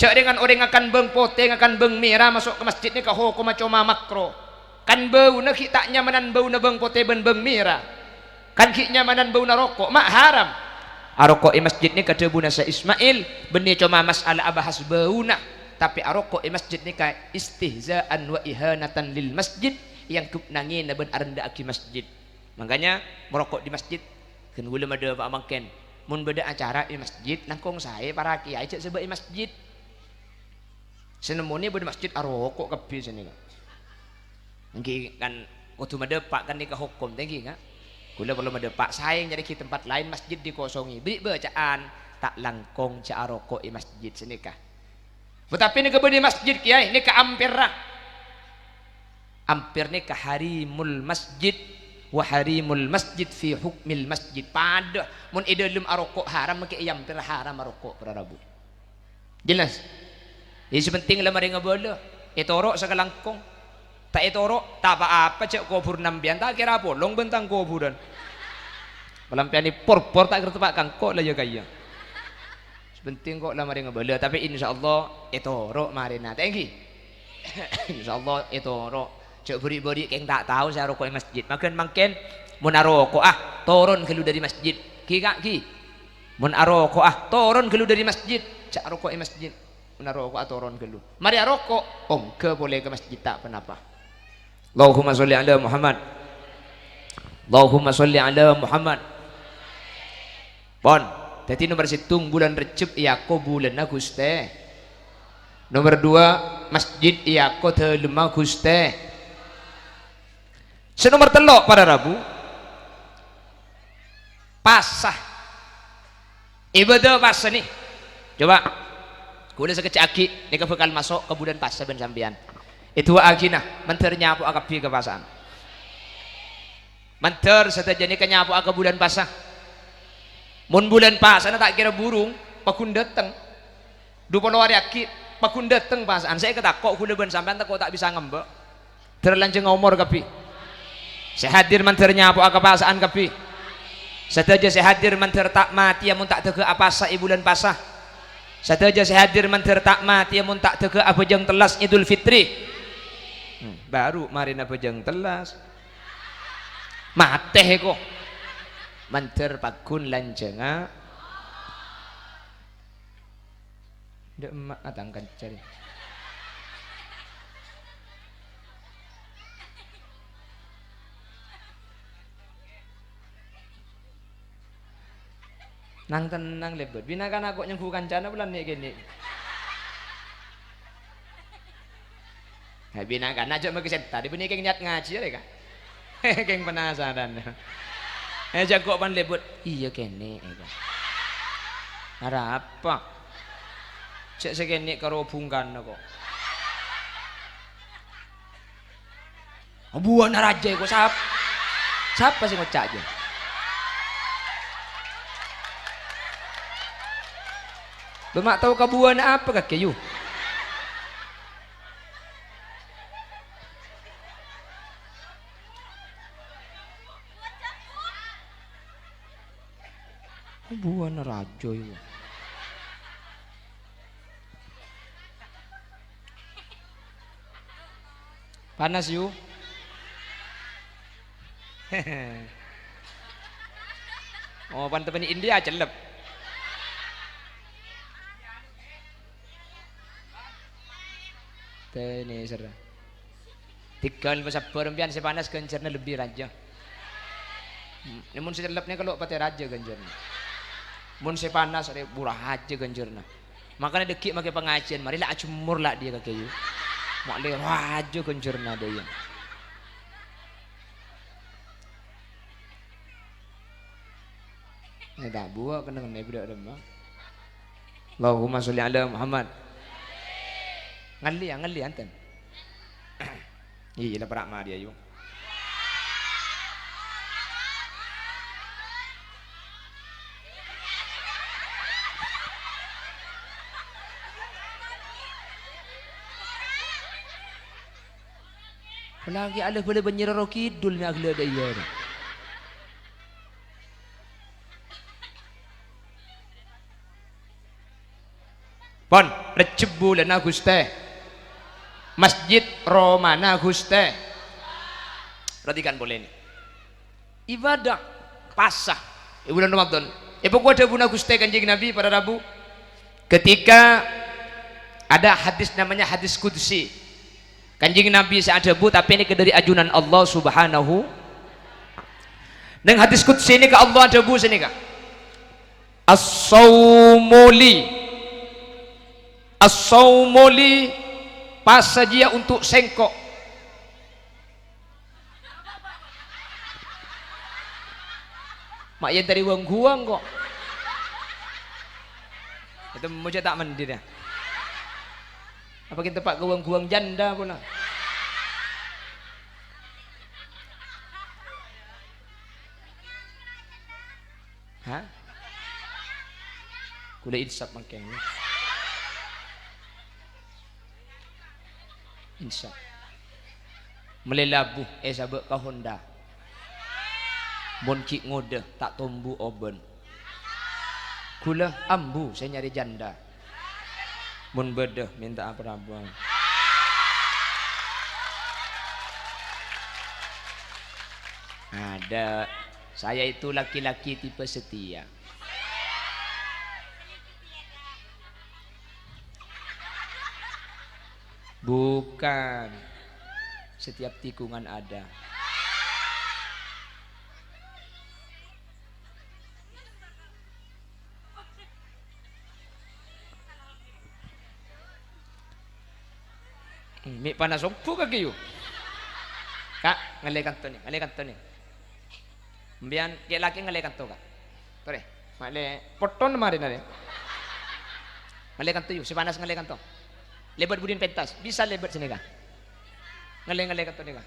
Jhâ' rèng-orèng ngakan bâng potè, ngakan bâng mèra maso' ka masjid nèka hokomma coma makro. Kan bâuna ghi' ta' nyamanan bâuna bâng potè bân bâng mèra. Kan ghi' nyamanan bâuna roko', ma' haram. Aroko' è masjid nèka dhâbuna Syekh Ismail, bânnè coma mas'ala abahas bâuna. Tapè aroko' è masjid nèka istihza'an wa ihanatan lil masjid, èangghep nangèna bân arendhâ'aghi masjid. Mangkanya, maroko' di masjid, ghân ghulâ madhâpa'a mangkèn. Mon bâdâ acara è masjid, langkong saè para kèyaè jhâ' sèbâ' è masjid. Sè nemmoni bâdâ masjid aroko' kabbhi sanèka. Èngghi kan kodhu madhâpa' kan nèka hokom, ta' èngghi, Ka'? Ghulâ parlo madhâpa', saè nyarèaghi tempat laèn, masjid dikosongè. Bâri' bâca'an, ta' langkong jhâ' aroko' è masjid sanèka. Tapè nèka bâdâ masjid, kèyaè, nèka ampèrra. Ampèr nèka harimul masjid, wa harimul masjid fi hukmil masjid. Padâ, mon è dâlem aroko' haram, mangkè è ampèr haram aroko', para rabu. Jelas? Yâ, sè pentèng la marè ngabâlâ. Ètoro' sakalangkong. Ta' ètoro', ta' pa-apa, jhâ' kobhurrâ empèyan, ta' kèra apolong bân tang kobhurân. Malampèyan èpor-por, ta' kèra teppa' kangko' la yâ kaya. Sè pentèng ko' la marè ngabâlâ, tapè insyaallah ètoro' marèna. Ta' èngghi? Insyaallah ètoro'. Jhâ' bâri'-bâri' kèng ta' tao sè aroko' è masjid. Maghân mangkèn, mon aroko'a, toron ghâllu dâri masjid. Ghi, Ka', ghi. Mon aroko'a, toron ghâllu dâri masjid. Jhâ' aroko' è masjid. Mon aroko'a, toron ghâllu. Marè aroko', ongghâ polè ka masjid, ta' ponapa. Allahumma sholli ala Muhammad. Allahumma sholli ala Muhammad. Pon. Dhâddhi nomer sèttong, bulân Rejjeb èako bulânna Ghustè. Nomer dua, masjid èako dâlemma Ghustè. Sè nomer tello', para rabu, pasa. Ibâdâ pasa nè. Coba. Ghulâ sakejjhâ' aghi' nèka bhâkal maso' ka bulân pasa bân sampèyan. Èdu'a'aghina, mandhâr nyapo'a kabbhi ka pasa'an. Mandhâr sadhâjâ nèka nyapo'a ka bulân pasa. Mon bulân pasana ta' kèra burung, paggun dâteng. Du polo arè aghi', paggun dâteng pasa'an. Sè èkatako' ghulâ bân sampèyan tako' ta' bisa ngembâ'. Dhâr lanjhângnga omor kabbhi. Sè hadir mandhâr nyapo'a ka pasa'an kabbhi. Sadhâjâ sè hadir mandhâr ta' matèya mon ta' dâgâ apasa è bulân pasa. Sadhâjâ sè hadir mandhâr ta' matèya mon ta' dâgâ abhâjâng tellas Idul Fitri. Hmm, baru marèna abhâjâng tellas. Matè èko. Mandhâr paggun lanjhângnga. Dâ' emma'a tang kanca rè. Nang-tennang lèbât. Bhina kana' ko' nyongghu kancana bulân nè'-kènè'. He, bhina kana' jhâ' makè sènta, dhi bânnè kèng niyat ngajhi arè, Ka'. Kèng penasaran. He, jhâ' ko' pan lèbât. Iyâ kènè', Ka'. Arapa? Jhâ' sè kènè' karo bungkana ko'. Buwâna rajâ ko' sap-, sapa sè ngoca' jâ? Bâ ma' tao ka buwâna apa kakè, yu? Buwâna rajâ, yu. Panas, yu. Oh, pan teppa'na India, cellep. Tènè serra. Tèghâl pasabbhâr empèyan sè panas ghânjhârna lebbi rajâ. Hmm, mon sè cellep nèka lo' patè rajâ ghânjhârna. Mon sè panas rè buru rajâ ghânjhârna. Makana dhâggi' makè pangajiân, marè la ajemmor la dhiyâ kakè, yu. Ma' lè rajâ ghânjhârna dhâ iyâ. Nè, ta' buwâ kennengnganna bâdâ dâmma. Allahumma sholli ala Muhammad. Ngalli, yâ, ngalli, anten. Iyâ, la pèra' marè, ayo. Polana ghi' alè-bâlè bânnè Roro Kidul mè' aghellâ' dâ' iyâ. Pon, Rejjeb bulânna Ghustè. Masjid romana Ghustè. Perhatikan polè nè. Ibadah pasa è bulân Ramadan. Èpoko dhâbuna Ghustè Kanjeng Nabi para rabu. Ketika ada hadis namanya hadis qudsi. Kanjeng Nabi sè adhâbu, tapè nèka dâri ajunan Allah Subhanahu. Neng hadis qudsi nèka Allah adhâbu sanèka. As-saumu li. As-saumu li, pasa jiyâ untuk sèngko'. Ma' yèn tadi wang-guwang ko'. Itu moja ta' mandi dah. Apa kita pak ke wang-guwang janda pula? Hah? Kulâ insaf mangkèn. Insaf. Mellè labu èsabâ' ka Honda. Mon ghi' ngodâ ta' tombu obân. Kulâ ambu sè nyarè janda. Mon bâdâ mènta'a parabâng. Ada. Saya itu laki-laki tipe setia. Bukan. Setiap tikungan ada. Hmm, mè' panas ongghu kakè, yu. Ka', ngallè kanto nè, ngallè kanto nè. Sampèyan kè-, lakè ngallè kanto, Ka'. Torè, ma'lè potton marèna rè. Ngallè kanto, yu, sè panas ngallè kanto. Lèbât budina pentas, bisa lèbât sanèka. Ngallè, ngallè kanto nèka.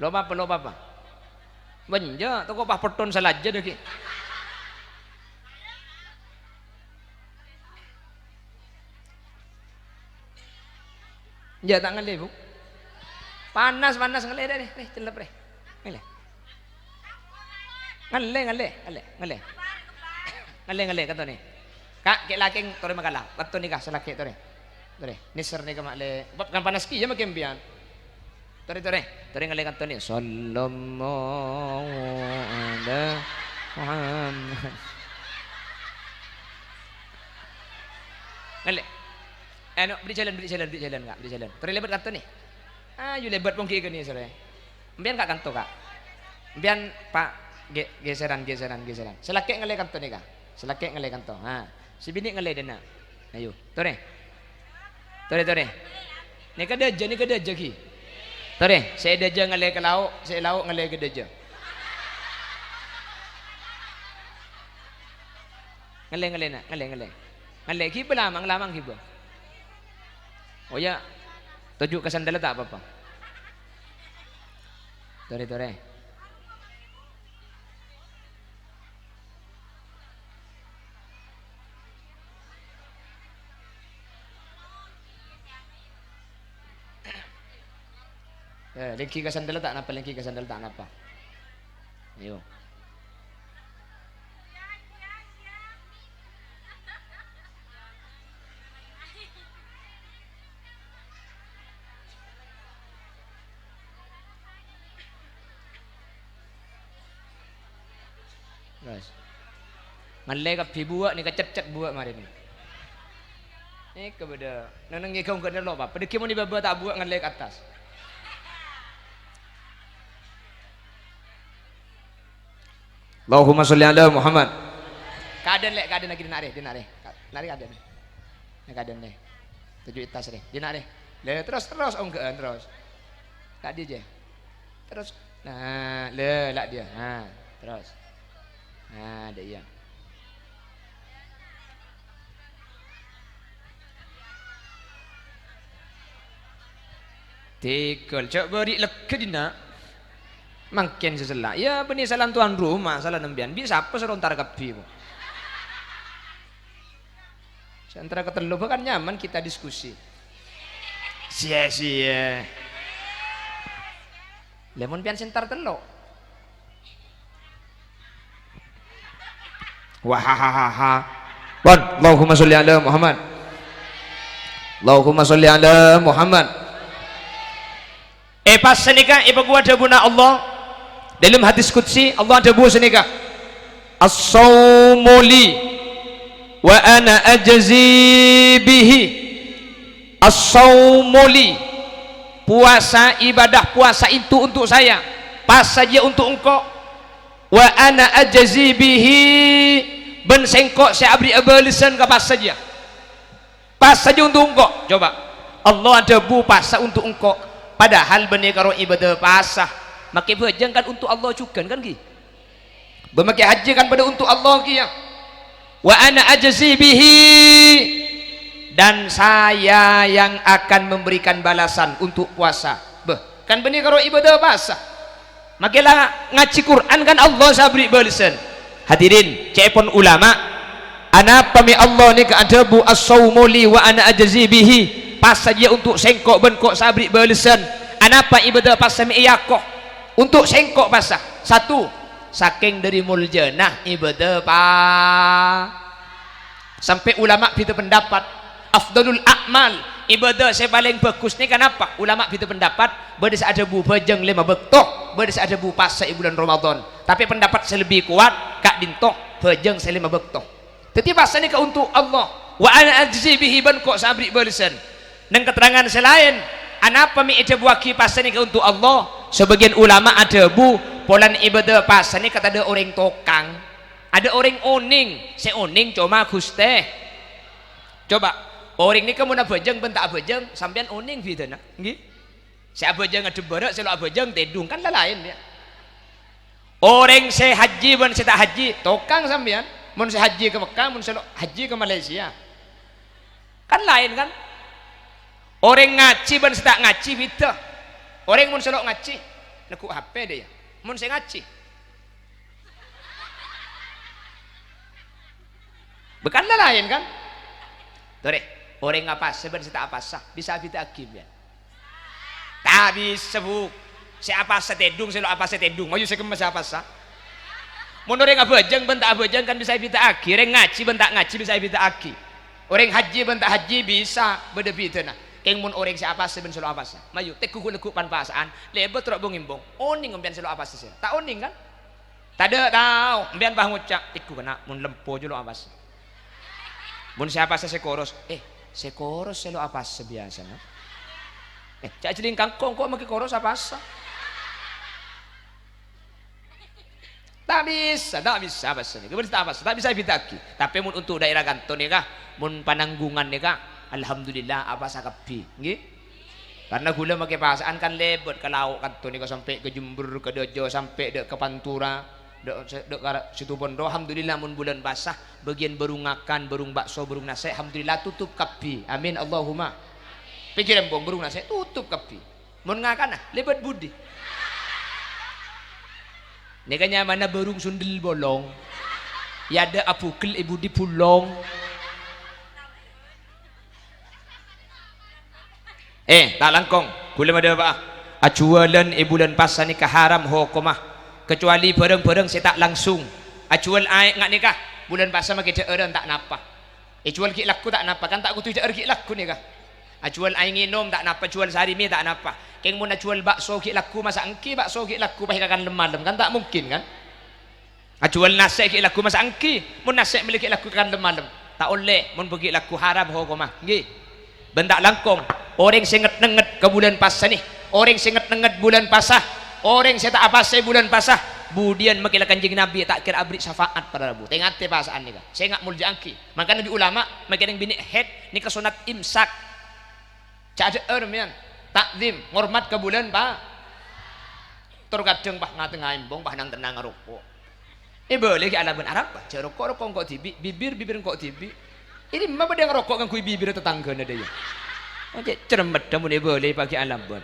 Lo' apa, lo' apa? Bânnya', toko pas potton salajâ dâggi'. Enjâ' ta' ngallè, Bu. Panas, panas, ngallè, rè, rè, rè, cellep, rè. Ngallè. Ngallè, ngallè, ngallè, ngallè. Ngallè, ngallè, kantonè. Ka', kè-, lakè torè makala. Kantonè, Ka', sè lakè torè. Torè. Nèser nèka ma'lè. Bab kan panas kèya makè sampèyan. Torè, torè. Torè ngallè kantonè. Sallallahu ala Muhammad. Ngallè. Anu, bâri' jhâlân, bâri' jhâlân, bâri' jhâlân, Ka', bâri' jhâlân. Torè lèbât kantonè. Ayo lèbât ponggi kènè' sore. Sampèyan Ka' kanto, Ka'. Sampèyan, Pa', gè-, gèsèran, gèsèran, gèsèran. Sè lakè ngallè kanto nèka. Sè lakè ngallè kanto. Ha. Sè binè' ngallè dâ'enna'. Ayo, torè. Torè, torè. Nèka dâjâ, nèka dâjâ, ghi. Torè, sè dâjâ ngallè ka lao', sè lao' ngallè ka dâjâ. Ngallè, ngallè, na', ngallè, ngallè. Ngallè, ghibâ lamang, lamang ghibâ. Oh, iyâ. Toju' ka sandalla ta' apa-apa. Torè, torè. Eh, lèngghi ka sandalla ta' napa, lèngghi ka sandalla ta' napa. Ayo. Terros. Ngallè kabbhi buwâ' nèka, cet-cet buwâ' marèna. Nèka bâdâ nengnengngè ghâung ghâ' lo' apa. Padâ ghi' mon è bâbâ ta' buwâ' ngallè ka attas. Allahumma sholli ala Muhammad. Kadhân, Lè', kadhân lagi dina' rè, dina' rè. Ka-, nari kadhân. Nè kadhân, Lè'. Toju' attas rè. Dina' rè. Lè', terros, terros, ongghâ'ân, terros. Tadi aja. Terros. Nah, lè', la' dia. Nah, terros. Nah, ada iya. Tegel, jhâ' bâri' lega dinna'. Mangkèn sè sella. Iyâ, bânnè salan tuan rumah, salan sampèyan. Bi' sapa soro entara kabbhi, kok? Sè entara katello, bahkan nyaman kita diskusi. Sia-sia. Lè, mon pèyan sè entar tello'. Wahahaha. Pon, Allahumma sholli ala Muhammad. Allahumma sholli ala Muhammad. È, pas sanèka èpaghuwâ dhâbuna Allah. Dâlem hadis qudsi, Allah adhâbu sanèka, "As-shaumu li wa ana ajzi bihi." "As-shaumu li." Puasa, ibadah puasa itu untuk saya. Pas saja untuk engkau. "Wa ana ajzi bihi," bân sèngko' sè aberri'â bâlessan ka pas saja. Pas saja untuk engkau. Coba. Allah adhâbu pasa untuk engkau. Padahal bânnè karo ibadah pasa. Makè bhâjâng kan untuk Allah jhughân kan, ghi? Bâ makè hajji kan padâ untuk Allah kèya. "Wa ana ajzi bihi," dan saya yang akan memberikan balasan untuk puasa. Bâh, kan bânnè karo ibadah pasa. Makè la ngajhi Qur'an kan Allah sè aberri' bâlessan. Hadirin, ca'èpon ulama, anapa mè' Allah nèka adhâbu, "As-shaumu li wa ana ajzi bihi," pas saja untuk sèngko' bân ko' sè aberri' bâlessan? Anapa ibadah pasa mè' èako? Untuk sèngko' pasa. Satu, sakèng dâri moljâna ibadah pa-, sampè' ulama bhidhâ pendapat. Afdhalul a'mal, ibadah sè palèng bhâghus nèka napa? Ulama bhidhâ pendapat, bâdâ sè adhâbu bhâjâng lèma bâkto, bâdâ sè adhâbu pasa è bulân Ramadan. Tapè pendapat sè lebbi kowat, ka'dinto, bhâjâng sè lèma bâkto. Dhâddhi, pasa nèka untuk Allah. "Wa ana ajzi bihi," bân ko' sè aberri' bâlessan. Neng katerrangan sè laèn, anapa mè' èdhâbuwâghi pasa nèka untuk Allah? Sabâgiyân ulama adhâbu, polana ibadah pasa nèka tadâ' orèng tokang. Adâ' orèng onèng, sè onèng coma Ghustè. Coba, orèng nèka mon abhâjâng bân ta' abhâjâng, sampèyan onèng bhidhâna, ngghi? Sè abhâjâng adhâbârâ', sè lo' abhâjâng tèdung, kan la-laèn, ya. Orèng sè hajji bân sè ta' hajji, tokang sampèyan. Mon sè hajji ka Mekkah, mon sè lo' hajji ka Malaysia. Kan laèn, kan? Orèng ngajhi bân sè ta' ngajhi bhidhâ. Orèng mon sè lo' ngajhi, neggu' H P dâ' iyâ. Mon sè ngajhi, bâ kan la-laèn, kan? Torè, orèng apasa bân sè ta' apasa, bisa abhidhâ'âghi, sampèyan? Ta' bisa, Bu. Sè apasa tèdung, sè lo' apasa tèdung. Mayu sè kemma sè apasa. Mon orèng abhâjâng bân ta' abhâjâng kan bisa èbhidhâ'âghi. Orèng ngajhi bân ta' ngajhi bisa èbhidhâ'âghi. Orèng hajji bân ta' hajji bisa bâdâ bhidhâna. Kèng mon orèng sè apasa bân sè lo' apasa. Mayu, teggu ghu-lagghu' pan-pasa'an, lèbât ro' bong-embong. Onèng sampèyan sè lo' apasa sè. Ta' onèng, kan? Tadâ' tao, sampèyan pas ngoca', "Teggu kèna mon lempo jâ lo' apasa." Mon sè apasa sè koros, "Eh, sè koros sè lo' apasa biyasana." Eh, ca' jhâling kangkong ko' makè koros apasa. Ta' bisa, ta' bisa apasa nèka. Mon ta' apasa, ta' bisa èbhidhâ'âghi. Tapè mon untuk daerah kanto nèka, mon pananggungan nèka, alhamdulillah apasa kabbhi, ngghi. Karna ghulâ makè pasa'an kan lèbât ka lao' kanto nèka sampè' ka Jember, ka Dâjâ, sampè' dâ' ka Pantura, dâ', dâ' ka Situbondo. Alhamdulillah, mon bulân pasa, bâgiyân bârung ngakan, bârung bakso, bârung nasè', alhamdulillah, tutup kabbhi. Amin, Allahumma. Pèkkèr embong, bârung nasè', tutup kabbhi. Mon ngakana, lèbât budi? Nèka nyamana bârung sundel bolong. Yâ, dâ' abugel è budi bulong. Eh, ta' langkong, ghulâ madhâpa'a. Ajhuwâlân è bulân pasa nèka haram hokomma, kecuali bârâng-bârâng sè ta' langsung. Ajhuwâl aè' nga' nèka, bulân pasa makè dhâ'ârân ta' napa. Èjhuwâl ghi' lagghu ta' napa, kan ta' kodhu èdhâ'âr ghi' lagghu nèka. Ajhuwâl aè' ngènom ta' napa, jhuwâl sarè mè ta' napa. Kèng mon ajhuwâl bakso ghi' lagghu masa' ènggi, bakso ghi' lagghu pas èkakan lem-malem, kan ta' mungkin, kan? Ajhuwâl nasè' ghi' lagghu masa' ènggi, mon nasè' mellè ghi' lagghu èkakan lem-malem. Ta' ollè, mon bâghi' lagghu haram hokomma, ènggi. Bân ta' langkong, orèng sè nget-nengnget ka bulân pasa nè, orèng sè nget-nengnget bulân pasa, orèng sè ta' apasa è bulân pasa, budiyân makè la Kanjeng Nabi ta' kèra aberri' syafaat para rabu. Tè-ngatè pasa'an nèka, sènga' molja'aghi. Mangkana bi' ulama makè neng binè' haid nèka sonnat imsak. Ca' dhâ'âr, mèyan. Ta'zim, ngormat ka bulân pa-, tor kadhâng pas nga-tengnga embong, pas nang-tennang ngaroko'. Èbâlâi ghi' alabân arapa? Jhâ' roko', roko' engko' dhibi', bibir, bibir engko' dhibi'. È dimma bâdâ ngaroko' ngangghuy bibirra tatangghâna dâ' iyâ? Oh, cè' cermeddhâ mon èbâlâi paghi' alabân.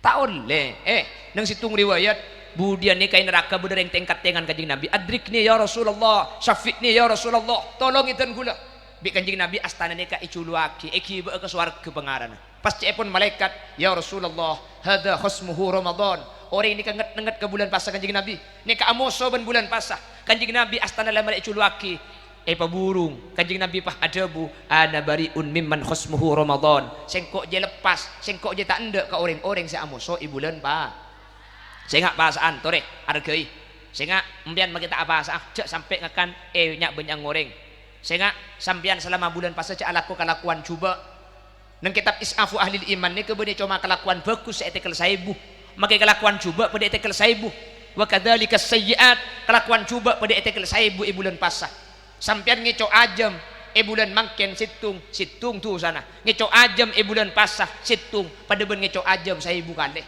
Ta' ollè. Eh, neng sèttong riwayat, budiyân nèka è naraka bâdâ rèng tèngkattèngan Kanjeng Nabi, "Adrikni ya Rasulullah, syafi'ni ya Rasulullah, tolong èdân ghulâ." Bi' Kanjeng Nabi astana nèka èjuluwâghi, èghibâ'â ka sowarghâ pangarana. Pas ca'èpon malaèkat, "Ya Rasulullah, hadza khasmuhu Ramadan." Orèng nèka nget-nengnget ka bulân pasa Kanjeng Nabi. Nèka amoso bân bulân pasa. Kanjeng Nabi astana la marè èjuluwâghi. Èpaburung. Kanjeng Nabi pas adhâbu, "Ana bari'un mimman khasmuhu Ramadan." Sèngko' jiyâ leppas, sèngko' jiyâ ta' endâ' ka orèng-orèng sè amoso è bulân pa-, sènga' pasa'an, torè, arghâi. Sènga' empèyan makè ta' apasa'a, jhâ' sampè' ngakan è nya'-bânnya'an orèng. Sènga' sampèyan salama bulân pasa jhâ' alako kalakowan jhubâ'. Neng kètab Is'afu Ahlil Iman nèka bânnè coma kalakowan bhâghus sè ètèkel saèbu, makè kalakowan jhubâ' padâ ètèkel saèbu. Wa kadzalika sayyi'at, kalakowan jhubâ' padâ ètèkel saèbu è bulân pasa. Sampèyan ngèco' ajâm è bulân mangkèn sèttong, sèttong dusana. Ngèco' ajâm è bulân pasa sèttong, padâ bân ngèco' ajâm saèbu kalè.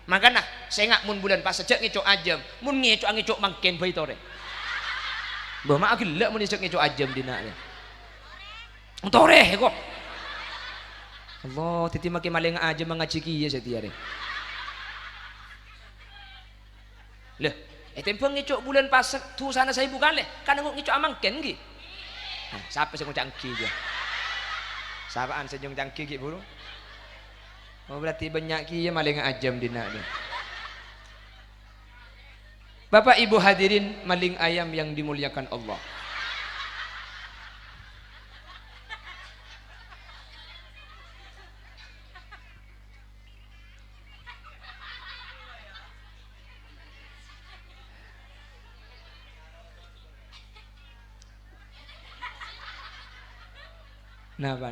Mangkana, sènga' mon bulân pasa jhâ' ngèco' ajâm, mon ngèco'a ngèco' mangkèn bhâi torè. Bâ, ma' aghellâ' mon jhâ' ngèco' ajâm dinna' rè. Torè, ko. Allah, dhâddhi makè malèngnga ajâm ngajhi kèya satèya rè. Lha, ètèmbhâng ngèco' bulân pasa dusana saèbu kalè, kan engko' ngèco'a mangkèn, ghi? Nah, sapa sè ngoca' ènggi, jâ? Sapa'an sè nyong canggi, ghi, buru? Oh, berarti bânnya' kèya malèngnga ajâm dinna' rè. Bapak Ibu hadirin malèng ayam yang dimuliakan Allah. Napa?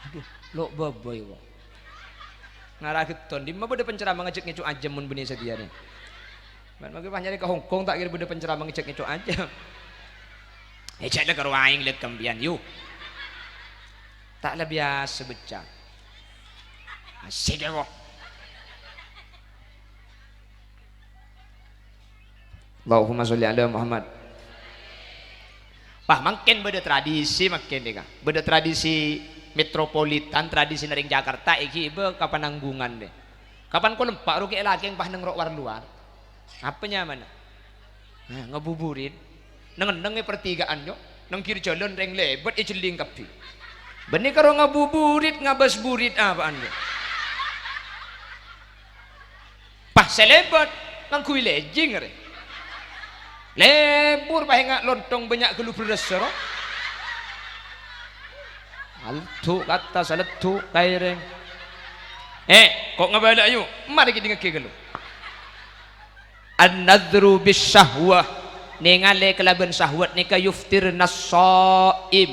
Adhu, lo' bâbâi, ko'. Ngara ghetton, dimma bâdâ penceramah ngajhâk ngèco' ajâm mon bânnè satèya, nè? Bân mangkè pas nyarè ka Hongkong, ta' kèra bâdâ penceramah ngajhâk ngèco' ajâm. Eh, jhâ' la karo aèng lè' kampèyan, yu. Ta' la biyasa bâca. Asik, ya, ko'. Allahumma sholli ala Muhammad. Wah, mangkèn bâdâ tradisi mangkèn, nèka. Bâdâ tradisi metropolitan, tradisi nèrèng Jakarta, èghi bâ ka Pananggungan, nè. Kapan ko' lempa' ro kè' lakèng pas neng ro'-war-lowar. Apa nyamana? Nah, ngabuburit. Neng-enneng è pertigaan, yo. Neng kiri jalan rèng lèbât èjhelling kabbhi. Bânnè karo ngabuburit, ngabâs burit apaan, yo? Pas sè lèbât, ngangghuy lejing, arè. Lebur pas enga' lontong bânnya' ghâllu bherrâssa, ro. Aleddu' ka attas, aleddu' ka èrèng. Eh, ko' ngabâlâ, ayu. Marè kèdingngaghi ghâllu. An-nadhru bisyahwah, nèngalè kalabân syahwat nèka yuftirnas shaim,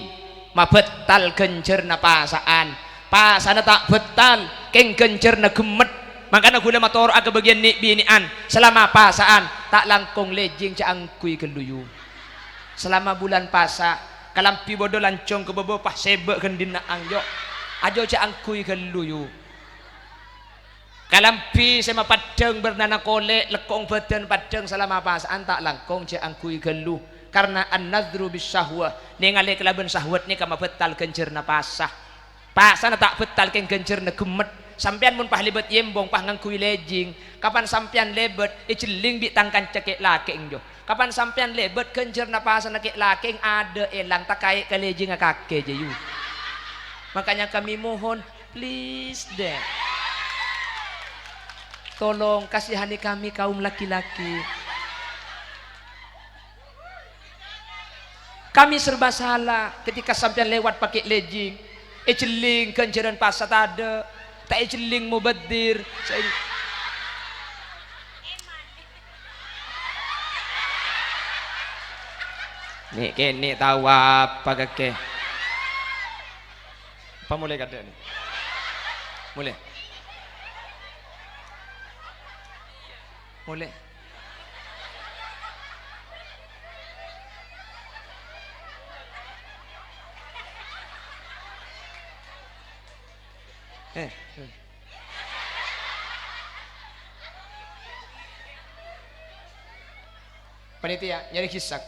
mabhâttal ghânjhârna pasa'an. Pasana ta' bhâttal, kèng ghânjhârna ghemmet. Mangkana ghulâ matoro'a ka bâgiyân nè'-binè'an, salama pasa'an, ta' langkong lejing jhâ' angghuy ghâllu, yu. Salama bulân pasa, kalambhi bâdâ lanjhâng ka bâbâ pas sèbâ' ghân dinna' angghuy. Ajo jhâ' angghuy ghâllu, yu. Kalambhi sè mapaddhâng bârnana kolè', lekkong bâdân paddhâng salama pasa'an ta' langkong jhâ' angghuy ghâllu. Karna an-nadhru bisyahwah, nèngalè kalabân syahwat nèka mabhâttal ghânjhârna pasa. Pasana ta' bhâttal kèng ghânjhârna ghemmet. Sampèyan mon pas lèbât yembong, pas ngangghuy lejing, kapan sampèyan lèbât èjhelling bi' tang kanca kè'-lakè', enjo. Kapan sampèyan lèbât ghânjhârna pasana kè'-lakè' adâ' èlang, takaè' ka lejingnga kakè jâ, yu. Makanya kami mohon, please, deh. Tolong kasihani kami kaum laki-laki. Kami serba salah ketika sampèyan lèbât pakè' lejing. Èjhelling ghânjhârân pasa tadâ', ta' èjhelling mubadzir. Sa-, Nè'-kènè' tao apa kakè? Apa molè kadhâ'na? Molè. Molè. Eh, eh. Panitia, nyarè ghisak.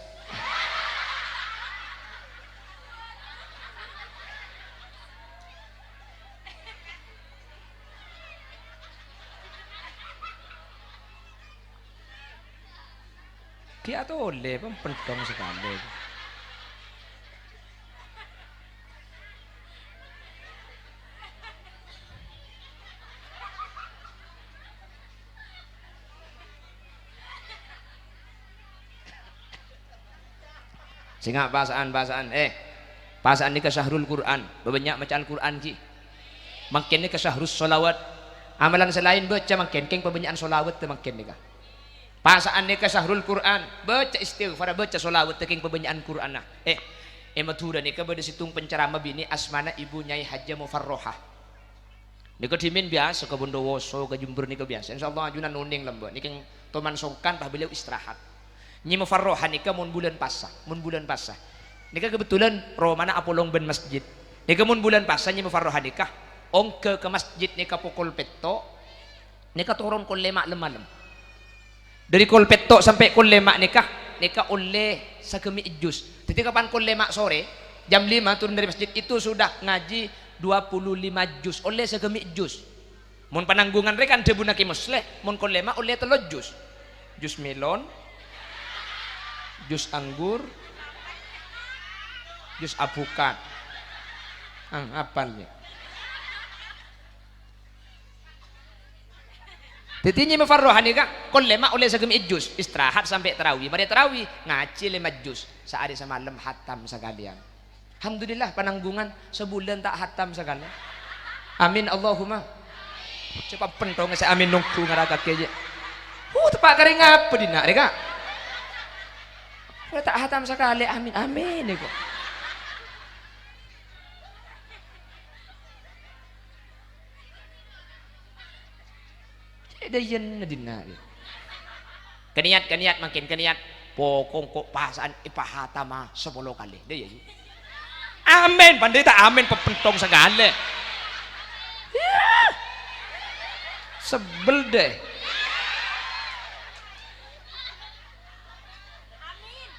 Ghi' atolè, pon pentong sakalè. Sènga' pasa'an, pasa'an. Eh, pasa'an nèka syahrul Qur'an. Bâbânnya' maca Al-Qur'an, ghi. Mangkèn nèka syahrus sholawat. Amalan sè laèn bâca mangkèn, kèng pabânnya'an sholawat mangkèn nèka. Pasa'an nèka syahrul Qur'an. Bâca istighfar, bâca sholawat, kèng pabânnya'an Qur'anna. Eh, è Madhurâ nèka bâdâ sèttong penceramah binè' asmana Ibu Nyai Hajjah Mufarrohah. Nèka dhimèn biyasa ka Bondowoso, ka Jember nèka biyasa. Insyaallah ajunan onèng lambâ'. Nèkèng toman songkan pas beliau istirahat. Nyai Mufarrohah nèka mon bulân pasa, mon bulân pasa. Nèka kebetulan romana apolong bân masjid. Nèka mon bulân pasa Nyai Mufarrohah nèka ongghâ ka masjid nèka pokol pètto', nèka toron kol lèma' lem-malem. Dâri kol pètto' sampè' kol lèma' nèka, nèka ollè sagâmè' juz. Dhâddhi kapan kol lèma' sore, jam lima turun dari masjid, itu sudah ngaji dua puluh lima juz, ollè sagâmè' juz. Mon pananggungan rè kan dhâbuna Kè Musleh, mon kol lèma' ollè tello juz. Juz melon, juz anggur, juz abukat. Ah, apal ya. Dhâddhi Nyai Mufarrohah nèka, kol lèma' ollè sagâmè' juz, istirahat sampè' tarawih. Marè tarawih, ngajhi lèma juz. Saarè samalem hatam sakalèyan. Alhamdulillah, pananggungan sabulân ta' hatam sakalè. Amin, Allahumma. Coba penthong sè amin nonggu ngarakake jâ. Huh, teppa' karè ngapa dinna' rè, Ka'? Kok ta' hatam sakalè, amin, amin, nèko. Cè' dâ' iyâ dinna', yâ. Kaniyat, kaniyat, mangkèn kaniyat. Pokok kok pasa'an èpahatama sapolo kalè. Dâ' iyâ, yâ. Amin, pandhita, amin, pepenthong sakalè. Yah. Sebel deh.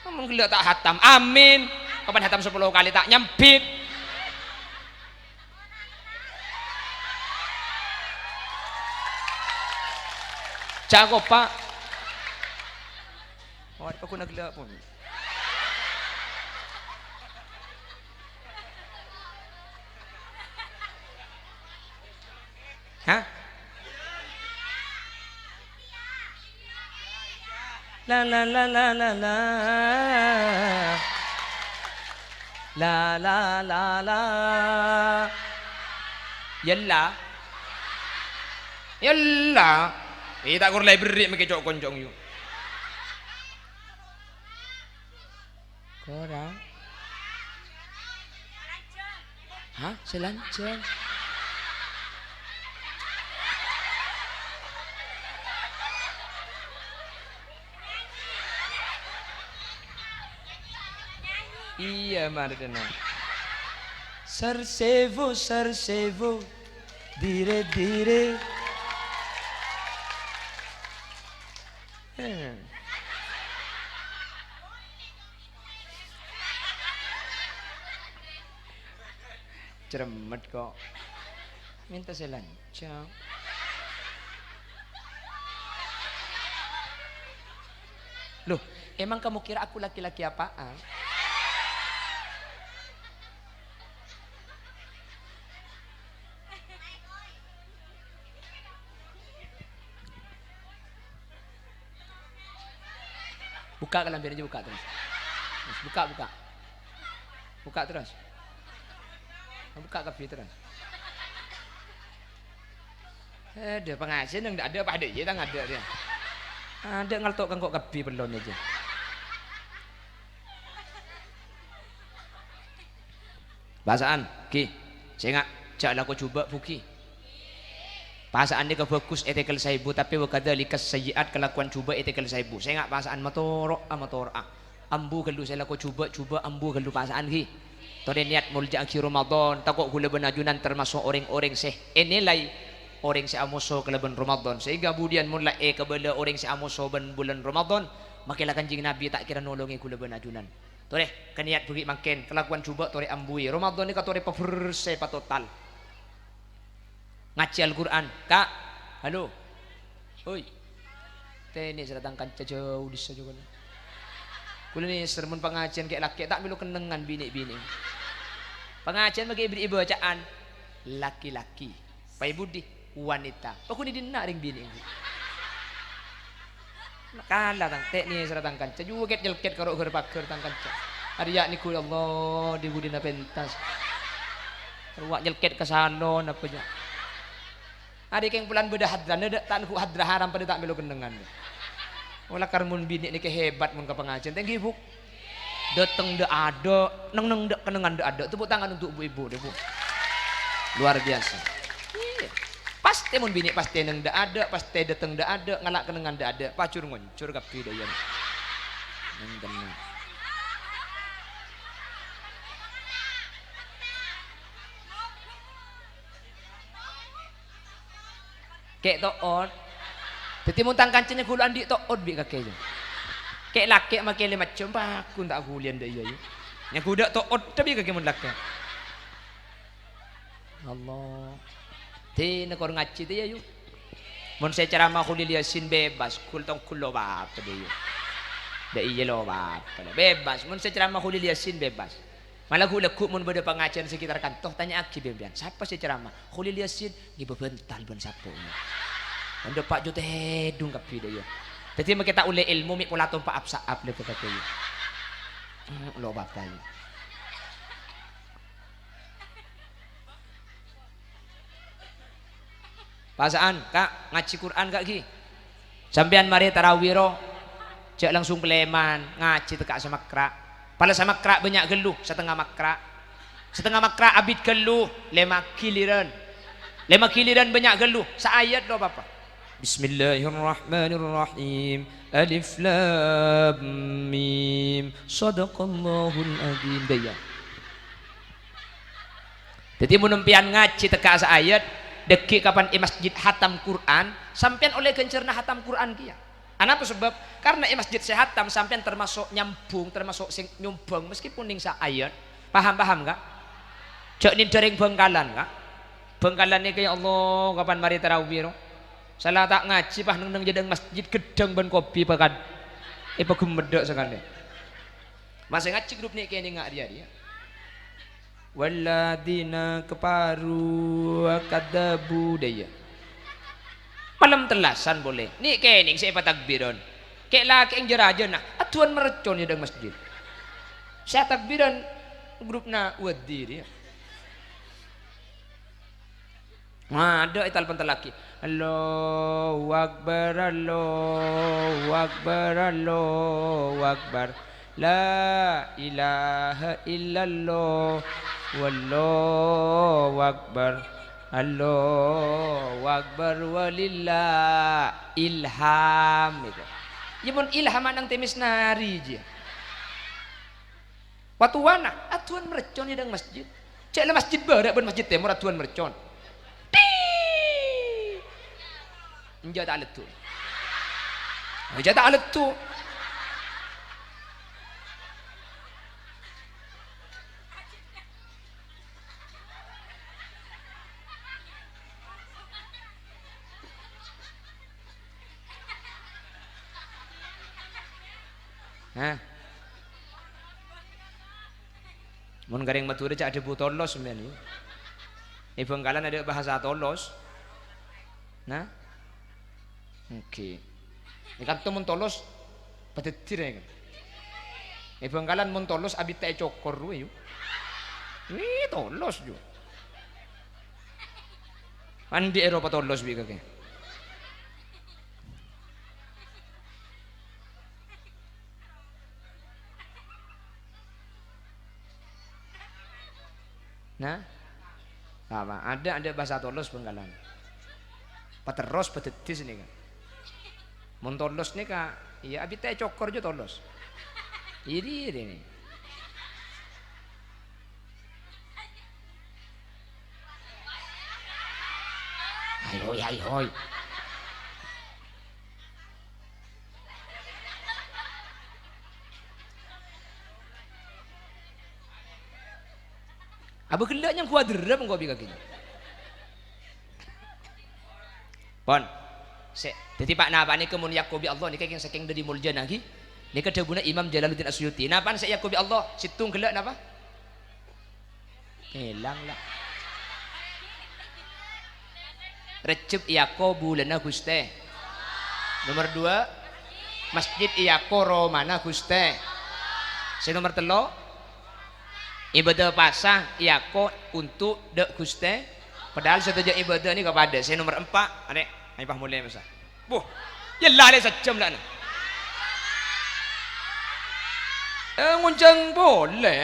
Ngomong ghellâ' ta' hatam. Amin. Kapan hatam sapolo kalè ta' nyambit. Cakop, Pak. Oh, apa guna ghellâ' pon? Hah? La, la, la, la, la, la. La, la, la, la. Yâ la. Yâ la. È, ta' kor la èberri' makè co'-konco' yu. Korang. Hah? Sè lanjhâng? Iyâ, mara dâna. Sar sewu, sar sewu, dire, dire. Eh. Cermet kok. Mènta sè lanjhâng. Loh, emang kamu kira aku laki-laki apaan? Bukka' kalambhina jâ, bukka' terros. Terros, bukka', bukka'. Bukka' terros. Bukka' kabbhi terros. Adâ' pangajiân neng adâ' apa adâ' iyâ tang adâ' rèya. Adâ' ngalto' kangko' kabbhi pellonna jâ. Pasa'an, ghi. Sènga', jhâ' lako jhubâ', Bu, ghi. Pasa'an nèka bhâghus ètèkel saèbu, tapè wa kadzalikas sayyi'at, kalakowan jhubâ' ètèkel saèbu. Sènga' pasa'an matoro'a, matoro'a. Ambu ghâllu sè lako jhubâ', jhubâ' ambu ghâllu pasa'an, ghi. Torè niyat molja'aghi Ramadan, tako' ghulâ bân ajunan tamaso' orèng-orèng sè ènilai orèng sè amoso kalabân Ramadan. Sehingga budiyân mon la èkabâlâ orèng sè amoso bân bulân Ramadan, makè la Kanjeng Nabi ta' kèra nolongè ghulâ bân ajunan. Torè, kaniyat bâghi mangkèn, kalakowan jhubâ' torè ambuwi. Ramadan nèka torè pabersè patotal. Ngajhi Al-Qur'an, Ka'. Halo. Hoi. Tènè sèra tang kanca jâu dissa jhughân. Kulâ nèser mon pangajiân kè'-lakè' ta' mèlo kennengngan binè'-binè'. Pangajiân maghi èberri'i bâca'an laki-laki. Paè budi wanita. Paghun è dinna' rèng binè'. Kala tang, tè' nèserra tang kanca. Jhughân nyelkèt karo ghâr-paghâr tang kanca. Arèya' nèko, ya Allah, dhi-budhina pentas. Rowa nyelkèt ka salon apa, ya? Arè kèng polana bâdâ hadrah, nèdhâ' ta' nèko hadrah haram padâ ta' mèlo kennengngan. Ola kar mon binè' nèka hebat mon ka pangajiân, tèngghi, Bu. Dâteng dâ'-adâ', neng-neng dâ' kennengngan dâ'-adâ'. Tepuk tangan untuk bu-ibu deh, Bu. Luar biasa. Iyâ. Pastè mon binè' pastè neng dâ'-adâ', pastè dâteng dâ'-adâ', ngala' kennengngan dâ'-adâ'. Pajur ngoncor kabbhi dâ' iyâ. Neng kennengngan. Kè' to'ot. Dhâddhi mon tang kancana ghulâ andi' to'ot bi' kakè, yâ. Kè' lakè' makè lèma jam, paggun ta' ghuliyân dâ' iyâ, yâ. Nyangghudâ' to'ot, dhâ' bi' kakè mon lakè'. Allah. Dina kor ngajhi tè, yâ, yu. Mon sè ceramah Kholil Yasin bebas, ghul tong ghul lo' apa dâ' iyâ. Dâ' iyâ lo' apa, bebas. Mon sè ceramah Kholil Yasin bebas. Mala ghu-, lagghu' mon bâdâ pangajiân sekitar kanto, tanya'aghi bi' sampèyan, "Sapa sè ceramah?" "Kholil Yasin." Ngibâ bhântal bân sapo. Mon dâpa' jhâ' tèdung kabbhi dâ' iyâ. Dhâddhi makè ta' ollè èlmo mè' pola tompa' ap-sa'ap lè kakè iyâ. Hmm, lo' bapa iyâ. Pasa'an, Ka', ngajhi Qur'an, Ka', ghi. Sampèyan marè tarawih ro, jhâ' langsung kalèman, ngajhi tekka' samakra'. Pala samakra' bânnya' ghâllu, satengnga makra'. Satengnga makra' abit ghâllu, lèma ghilirân. Lèma ghilirân bânnya' ghâllu, saayat lo' bapa. Bismillahirrahmanirrahim. Alif Lam Mim. Shadaqallahul adzim. Dâ' iyâ. Dhâddhi, mon sampèyan ngajhi tekka' saayat, dhâggi' kapan è masjid hatam Qur'an, sampèyan ollè ghânjhârânna hatam Qur'an kèya. Anapa sabâb? Karna è masjid sè hatam, sampèyan tamaso' nyambhung, tamaso' sè nyombhâng, maskèpon nèng saayat. Paham, paham, Ka'? Jhâ' nèndhâ rèng Bhângkalan, Ka'. Bhângkalan nèka, ya Allah, kapan marè tarawih, ro? Sala ta' ngajhi, pas neng-neng jâdhâng masjid, ghedhâng bân kopi pakad-, èpaghemmeddhâ sakalè. Masè ngajhi grup nè' kènèngnga rèya, rèya. Walladzina kafaru wa kadzabu, dâ' iyâ. Malem tellasan polè. Nè' kènèng sè èpatakbiran. Kè'-lakè'eng jâ-rajâna. Addu'ân mercon è dâlem masjid. Sè atakbiran grupna Waddi rèya. Ngadâ' ètalpon tellagi. Allahu Akbar, Allahu Akbar, Allahu Akbar. La ilaha illallah, wallahu akbar, Allahu akbar, walillahil ilham, gitu. Ya, mon ilham nang tèmès nari, jiyâ. Watowana, addu'ân mercon è dâlem masjid. Cè' la masjid bârâ' bân masjid tèmor addu'ân mercon. Ti! Enjâ' ta' leddhu'. Enjâ' ta' leddhu'. Hah? Mon ka rèng Madhurâ cè' adhâbu tolos sampèyan, yâ. È Bhângkalan adâ' bhâsa tolos. Nah? Èngghi. È kanto mon tolos, padâddhi rèng. È Bhângkalan mon tolos, abit ta' ècokor rowa, yâ. Wih, tolos, yâ. Andi' èro patolos bi' kakè. Nah, apa? Adâ', adâ' bhâsa tolos Bhângkalan. Paterros, padâddhi sanèka. Mon tolos nèka, iyâ, abit ta' ècokor jiyâ tolos. Iri, iri nè. Hai, hoi, hai, hoi. Abâ' ghellâ' nyang kuwaderrep engko' bi' kakè. Pon. Sè, dhâddhi pa'-napa' nèka mon èakobi Allah nèka kèng sakèng dhâri moljâna ghi. Nèka dhâbuna Imam Jalaluddin As-Suyuti. Napa'an sè èakobi Allah? Sèttong ghellâ' napa? Èlang, la. Rejjeb èako bulânna Ghustè. Nomer dua, masjid èako romana Ghustè. Sè nomer tello', Ibadah pasa èako untuk dâ' Ghustè. Padahal sadhâjâ ibadah nèka padâ. Sè nomer empa', arè', ayo pas molè masa. Buh, yâ la lè sajjhâm la na. Eh, ngonjhâng polè.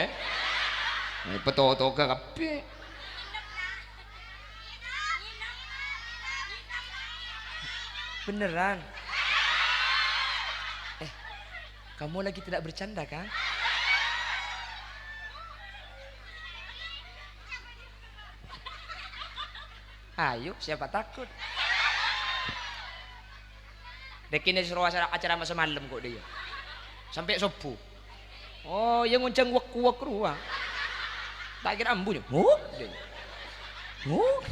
Eh, patotoga kabbhi. Beneran. Eh, kamu lagi tidak bercanda, kan? Ayo, siapa takut? Rèkèna soro acara, acara masa malem kok dhiyâ. Sampè' sobbhu. Oh, iyâ ngonjhâng wek-kuwek rowa. Ta' kèra ambu, nya. Huh? Huh?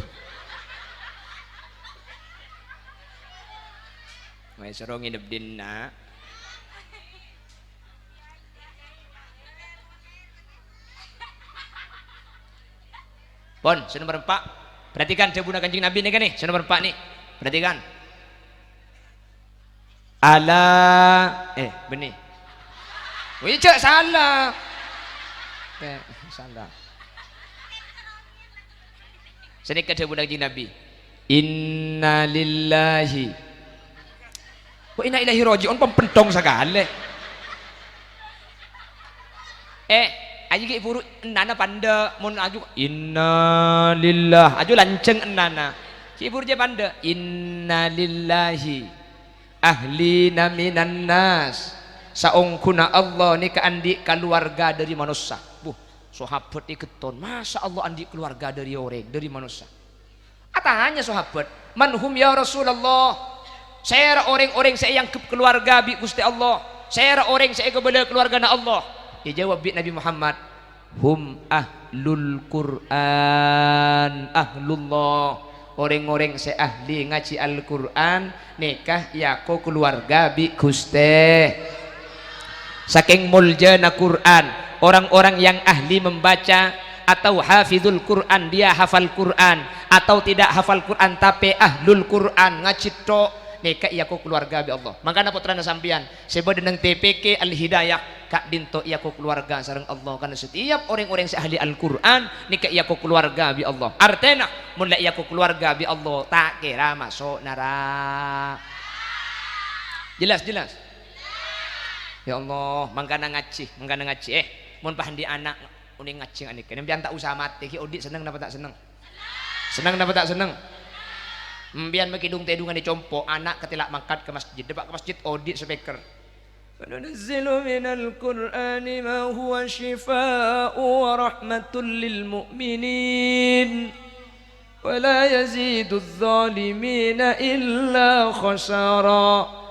Wes, soro nginep dinna'. Pon, sè nomer empa'. Perhatikan dhâbuna Kanjeng Nabi nèka, nè, sè nomer empa' nè. Perhatikan. Ala, eh, bânnè. Wih, jhâ' sala. Eh, sala. Sanèka dhâbuna Kanjeng Nabi, "Innalillahi wa inna ilaihi raji'un," pon penthong sakalè. Eh, aji ghi' buru ennana pandâ', mon aju, "Innalillah," aju lanjhâng ennana. Ghi' buru jâ' pandâ', "Innalillahi ahlina minan nas." Saongghuna Allah nèka andi' kaluwarga dhâri manossa. Buh, sahabat ègetton, "Masa Allah andi' kaluwarga dhâri orèng, dhâri manossa?" Atanya sahabat, "Man hum ya Rasulullah? Sèra orèng-orèng sè èangghep kaluwarga bi' Ghustè Allah? Sèra orèng sè èkabâlâ kaluwargana Allah?" Èjâwâb bi' Nabi Muhammad, "Hum ahlul Qur'an, ahlullah." Orèng-orèng sè ahli ngajhi Al-Qur'an, nèka èako kaluwarga bi' Ghustè. Sakèng moljâna Qur'an, orang-orang yang ahli membaca atau hafizul Qur'an, dia hafal Qur'an atau tidak hafal Qur'an, tapè ahlul Qur'an, ngajhi tok, nèka èako kaluwarga bi' Allah. Mangkana pottrana sampèyan sè bâdâ neng T P Q Al-Hidayah, ka'dinto èako kaluwarga sareng Allah, karna setiap orèng-orèng sè ahli Al-Qur'an nèka èako kaluwarga bi' Allah. Artèna, mon la èako kaluwarga bi' Allah, ta' kèra maso' nara-, jelas, jelas? Ya Allah, mangkana ngajhi, mangkana ngajhi. Eh, mon pas andi' ana' onèng ngajhi nga' nèka, sampèyan ta' osa matè, ghi' odi' senneng napa ta' senneng? Senneng napa ta' senneng? Sampèyan makè dung-tèdungan è compo', ana' katèla' mangkat ka masjid, dâpa' ka masjid odi' speaker. "Wa nunazzilu minal Qur'ani ma huwa shifaa'un wa rahmatul lil mu'minin." ولا يزيد الظالمين إلا خسارا.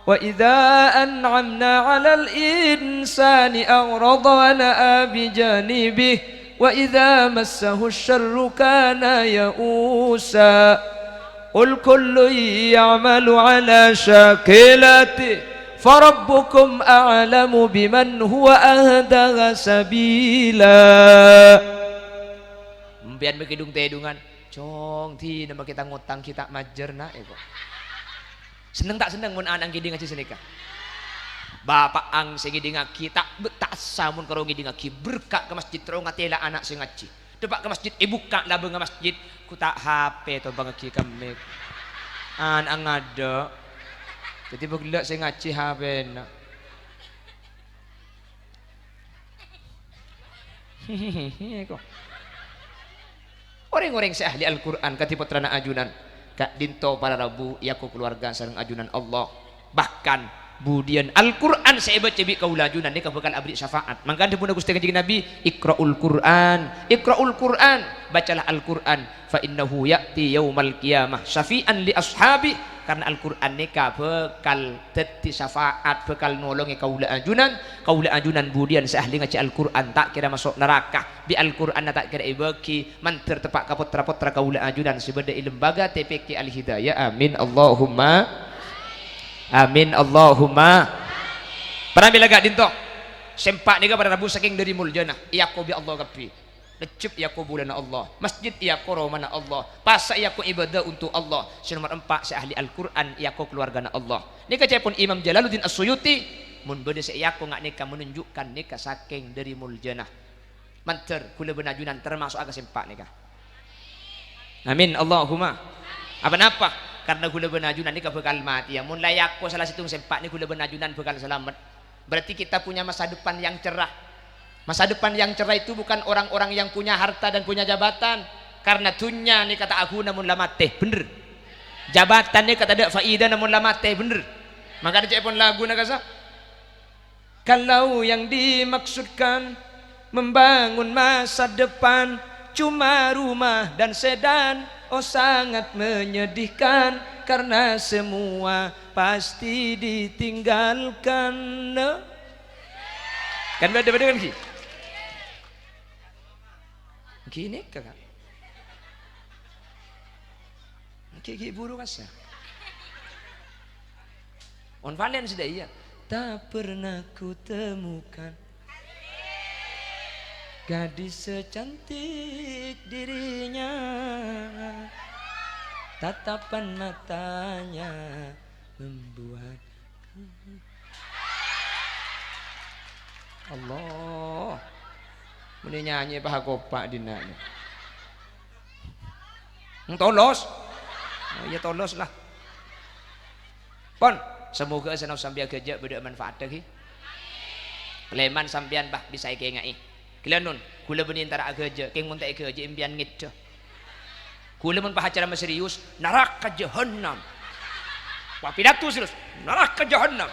وإذا أنعمنا على الإنسان أعرض ونأى بجانبه وإذا مسه الشر كان يئوسا. قل كل يعمل على شاكلته فربكم أعلم بمن هو أهدى سبيلا. Sampèyan makè dung-tèdungan, "Cong, dinah makè tang-otang ghi' ta' majâr, na', è, ko'." Senneng ta' senneng mon ana' ngèdhing ngajhi sanèka? Bapa'na sè ngèdhingaghi ta' be-, ta' essa mon karo ngèdhingaghi, berka' ka masjid, terro ngatèla' ana' sè ngajhi. Dâpa' ka masjid, èbukka' labângnga masjid, ghu ta' H P tompangaghi ka mik. Ana' ngadâ'. Dhâddhi bâ' ghellâ' sè ngajhi H P-na. Ko'. Orèng-orèng sè ahli Al-Qur'an kadhi pottrana ajunan, ka'dinto para rabu èako kaluwarga sareng ajunan Allah. Bahkan, budiyân Al-Qur'an sè èbâca bi' kaulâ ajunan nèka bhâkal aberri' syafaat. Mangkana dhâbuna Ghustè Kanjeng Nabi, "Iqra'ul Qur'an, iqra'ul Qur'an, bacalah Al-Qur'an, fa innahu ya'ti yaumal qiyamah syafi'an li ashabi." Karna Al-Qur'an nèka bhâkal dhâddhi syafaat, bhâkal nolongè kaulâ ajunan. Kaulâ ajunan budiyân sè ahli ngajhi Al-Qur'an ta' kèra maso' naraka. Bi' Al-Qur'anna ta' kèra èbâghi, mandhâr teppa' ka pottra-pottra kaulâ ajunan sè bâdâ è lembaga T P Q Al-Hidayah. Amin, Allahumma. Amin, Allahumma. Pramèla ka'dinto. Sè empa' nèka para rabu sakèng dhâri moljâna, èako bi' Allah kabbhi. Lejjhep èako bulâna Allah, masjid èako romana Allah, pasa èako ibadah untuk Allah, sè nomer empa' sè ahli Al-Qur'an èako kaluwargana Allah. Nèka ca'èpon Imam Jalaluddin As-Suyuti, "Mon bâdâ sè èako nga' nèka menunjukkan nèka sakèng dhâri moljâna." Mandhâr ghulâ bân ajunan tamaso' ka sè empa' nèka. Amin, Allahumma. Apa napa? Karna ghulâ bân ajunan nèka bhâkal matèya. Mon la èako sala sèttong sè empa' nèka ghulâ bân ajunan bhâkal salamet. Berarti kita punya masa depan yang cerah. Masa depan yang cerah itu bukan orang-orang yang punya harta dan punya jabatan. Karna dhunnya nèka ta' aghuna mon la matè, bhender. Jabatan nèka tadâ' faidana mon la matè, bhender. Mangkana ca'èpon laguna kasa. Kalau yang dimaksudkan membangun masa depan cuma rumah dan sedan, oh, sangat menyedihkan karena semua pasti ditinggalkan. Kan bâdâ-bâdâ kan ghi? Ghi nèka, Kak. Ghi, ghi buru kasa. On valen sudah iya. Tak pernah ku temukan gadis secantik dirinya. Tatapan matanya membuat Allah. Muni nyanyi paha kopa' dinna'. Neng tolos. Oh, iya tolos lah. Pon, semoga sanaos sampèyan ghâjâ' bâdâ manfaat ghi. Lèman sampèyan, Bah, bisa èkènga'è. Ghellâ' non, ghulâ bânnè entara aghâjâ', kèng mon ta' èghâjâ' empèyan ngèdhâ. Ghulâ mon pas acara serius, "Naraka jahannam." Wah, pidato serius, "Naraka jahannam."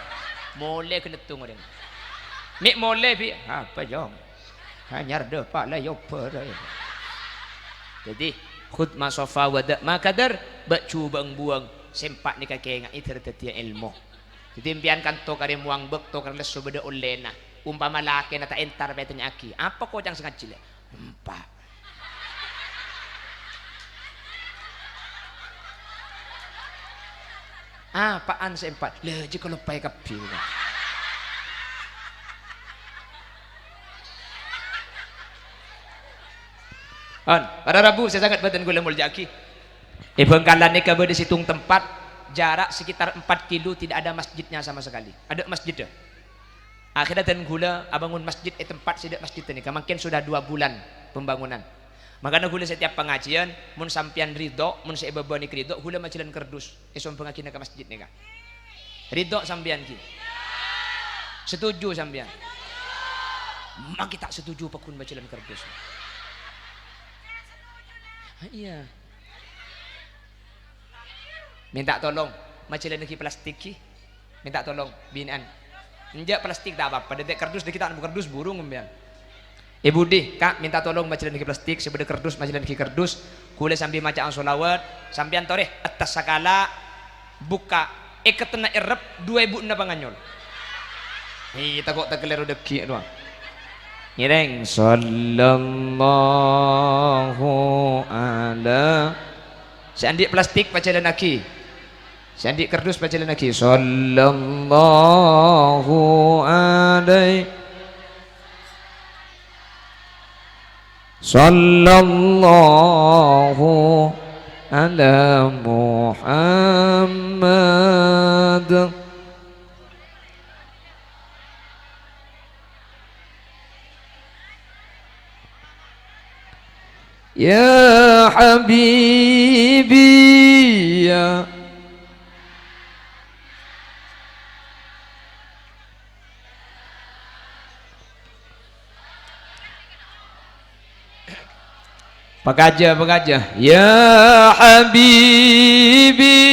Molè ghâlâttong orèng. Mè' molè, Bi'. Apa, Jong? Hanyar dâpa' la yoba rè. Dhâddhi, khudz ma shafa wa da' ma kadar, bâ' jhubâ' buwâng, sè empa' nèka kènga'è dhâr dhâddhiyâ èlmo. Dhâddhi, empèyan kanto karè mowang bâkto karè lesso bâdâ ollèna. Ompama lakèna ta' entar, pètanya'aghi, "Apa koca'na sè ngajhi, Lè'?" "Empa'." "Apaan sè empa'?" "Lè', jiyâ kaloppaè kabbhi." On, para rabu sè sanget bhâdhân kaulâ molja'aghi. È Bhângkalan nèka bâdâ sèttong tempat, jarak sekitar empat kilo, tidak ada masjidnya sama sekali. Adâ' masjidda. Akhirnya dân kaulâ abângon masjid è tempat sè dâ' masjid nèka, mangkèn sudah dua bulan pembangunan. Mangkana kaulâ setiap pangajiân, mon sampèyan ridho, mon sè è bâbâ nèka ridho, kaulâ majhâlân kardus, èsombhângngaghi ka masjid nèka. Ridho sampèyan ghi? Setuju sampèyan? Mangkè ta' setuju, pagghun majhâlân kardus. Ah, iyâ. Mènta tolong, majhâlânnaghi plastik ghi. Mènta tolong, binè'an. Enjâ' plastik ta' apa-apa, dântè' kardus dâggi' ta' nemmo kardus, burung sampèyan. Ibu Dih, Ka', mènta tolong majhâlânnaghi plastik, sè bâdâ kardus, majhâlânnaghi kardus. Kaulâ sambi maca'an sholawat, sampèyan torè, attas sakala, bukka', èkettenna èrrep, dhu èbu enna' panganyol. Hi, tako' takalèro dâggi' rowa. Ngèrèng, sallallahu ala Sè andi' plastik pajhâlânnaghi. Sè andi' kardus pajhâlânnaghi. Sallallahu alaihi. Sallallahu ala Muhammad. Ya Habibi, ya. Pakajâ, pakajâ. Ya Habibi.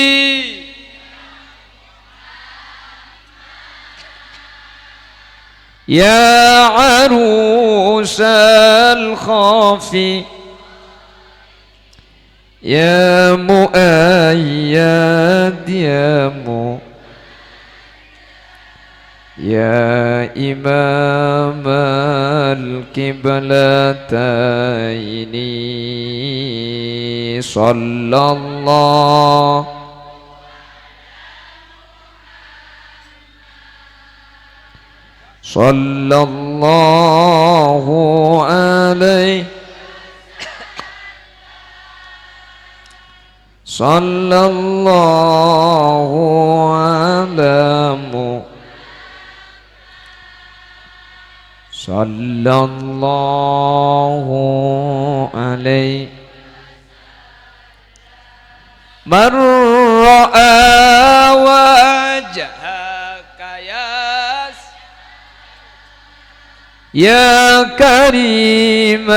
Ya arusal khafi. Ya muayyad, ya mu-, ya imamal qiblataini. Sallallahu Sallallahu alaihi. Sallallahu ala Mu-, Sallallahu alaihi. Man ra'a wajhaka ya, ya karimal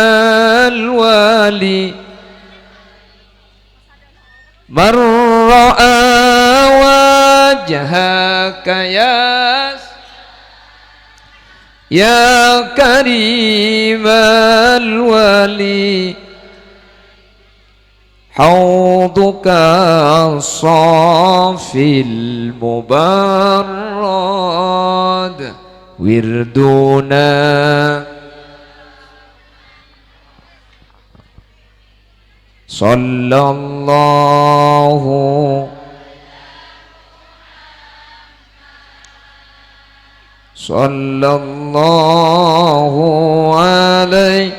wali. Man ra'a wajhaka ya, ya karimal wali. Hauduka safil mubarrad wirduna. Sallallahu, sallallahu alaihi.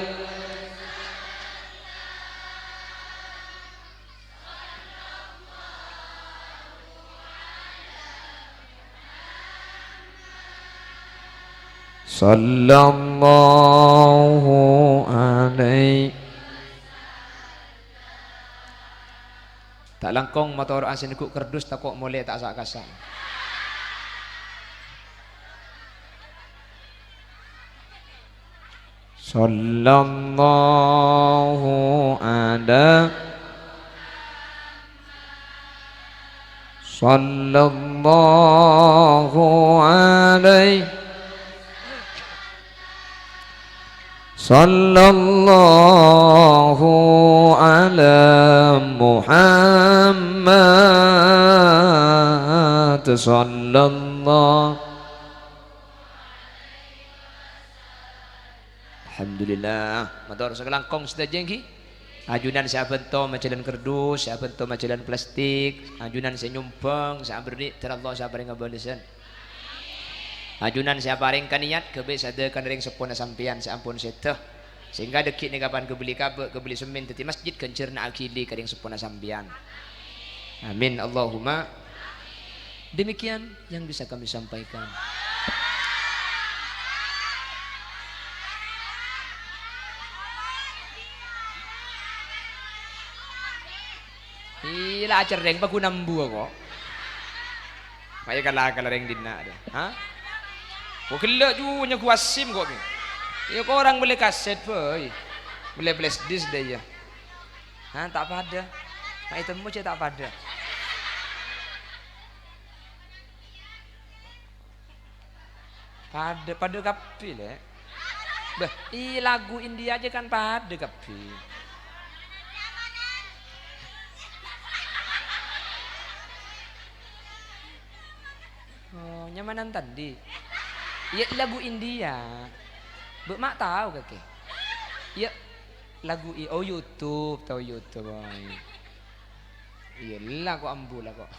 Sallallahu alaihi. Ta' langkong matoro'a sè neggu' kardus, tako' molè ta' sa'-kasa'. Sallallahu ala, sallallahu alaihi, sallallahu ala Muhammad, sallallahu. Alhamdulillah. Mator sakalangkong sadhâjâ, ènggi. Ajunan sè abhânto majhâlân kardus, sè abhânto majhâlân plastik, ajunan sè nyombhâng, sè aberri', dâ' Allah sè aparèng kabâlessan. Ajunan sè aparèng kanèyat ghâbây sadhâkana rèng seppona sampèyan sè ampon sèdhâ. Sehingga dhâggi' nèka pan kabelli kabâ', kabelli semmen dhâddhi masjid, ghânjhârânna aghili ka rèng seppona sampèyan. Amin, Allahumma. Demikian yang bisa kami sampaikan. Iyâ, la acerrèng, paghuna embuwâ, kok. Ma'è kala-kala rèng dinna', dâ. Ha? Kok ghellâ' jhu nyèghu asim, kok, Mi. Iyâ, korang mellè kaset, bhâi. Mellè flash disk, dâ, iyâ. Ha, ta' padâ. Ma'è temmo cè' ta' padâ. Padâ, padâ kabbhi, Lè'. Bâh, i lagu India jâ kan padâ kabbhi. Oh, nyamanan tandi. Iyâ, lagu India. Bâ' ma' tao kakè. Iyâ, lagu i-, oh, YouTube, tao YouTube, oh, iyâ. Iyâ, la kok ambu la kok.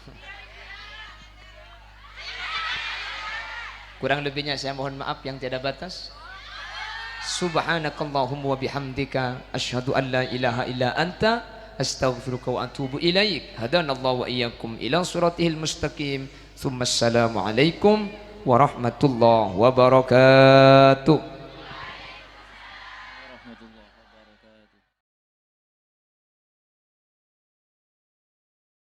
Kurang lebihnya saya mohon maaf yang tiada batas. Subhanakallahumma wa bihamdika, asyhadu an la ilaha illa anta, astaghfiruka wa atubu ilaik. Hadanallahu wa iyyakum ila siratihil mustaqim. Tsumma assalamualaikum warahmatullahi wabarakatuh.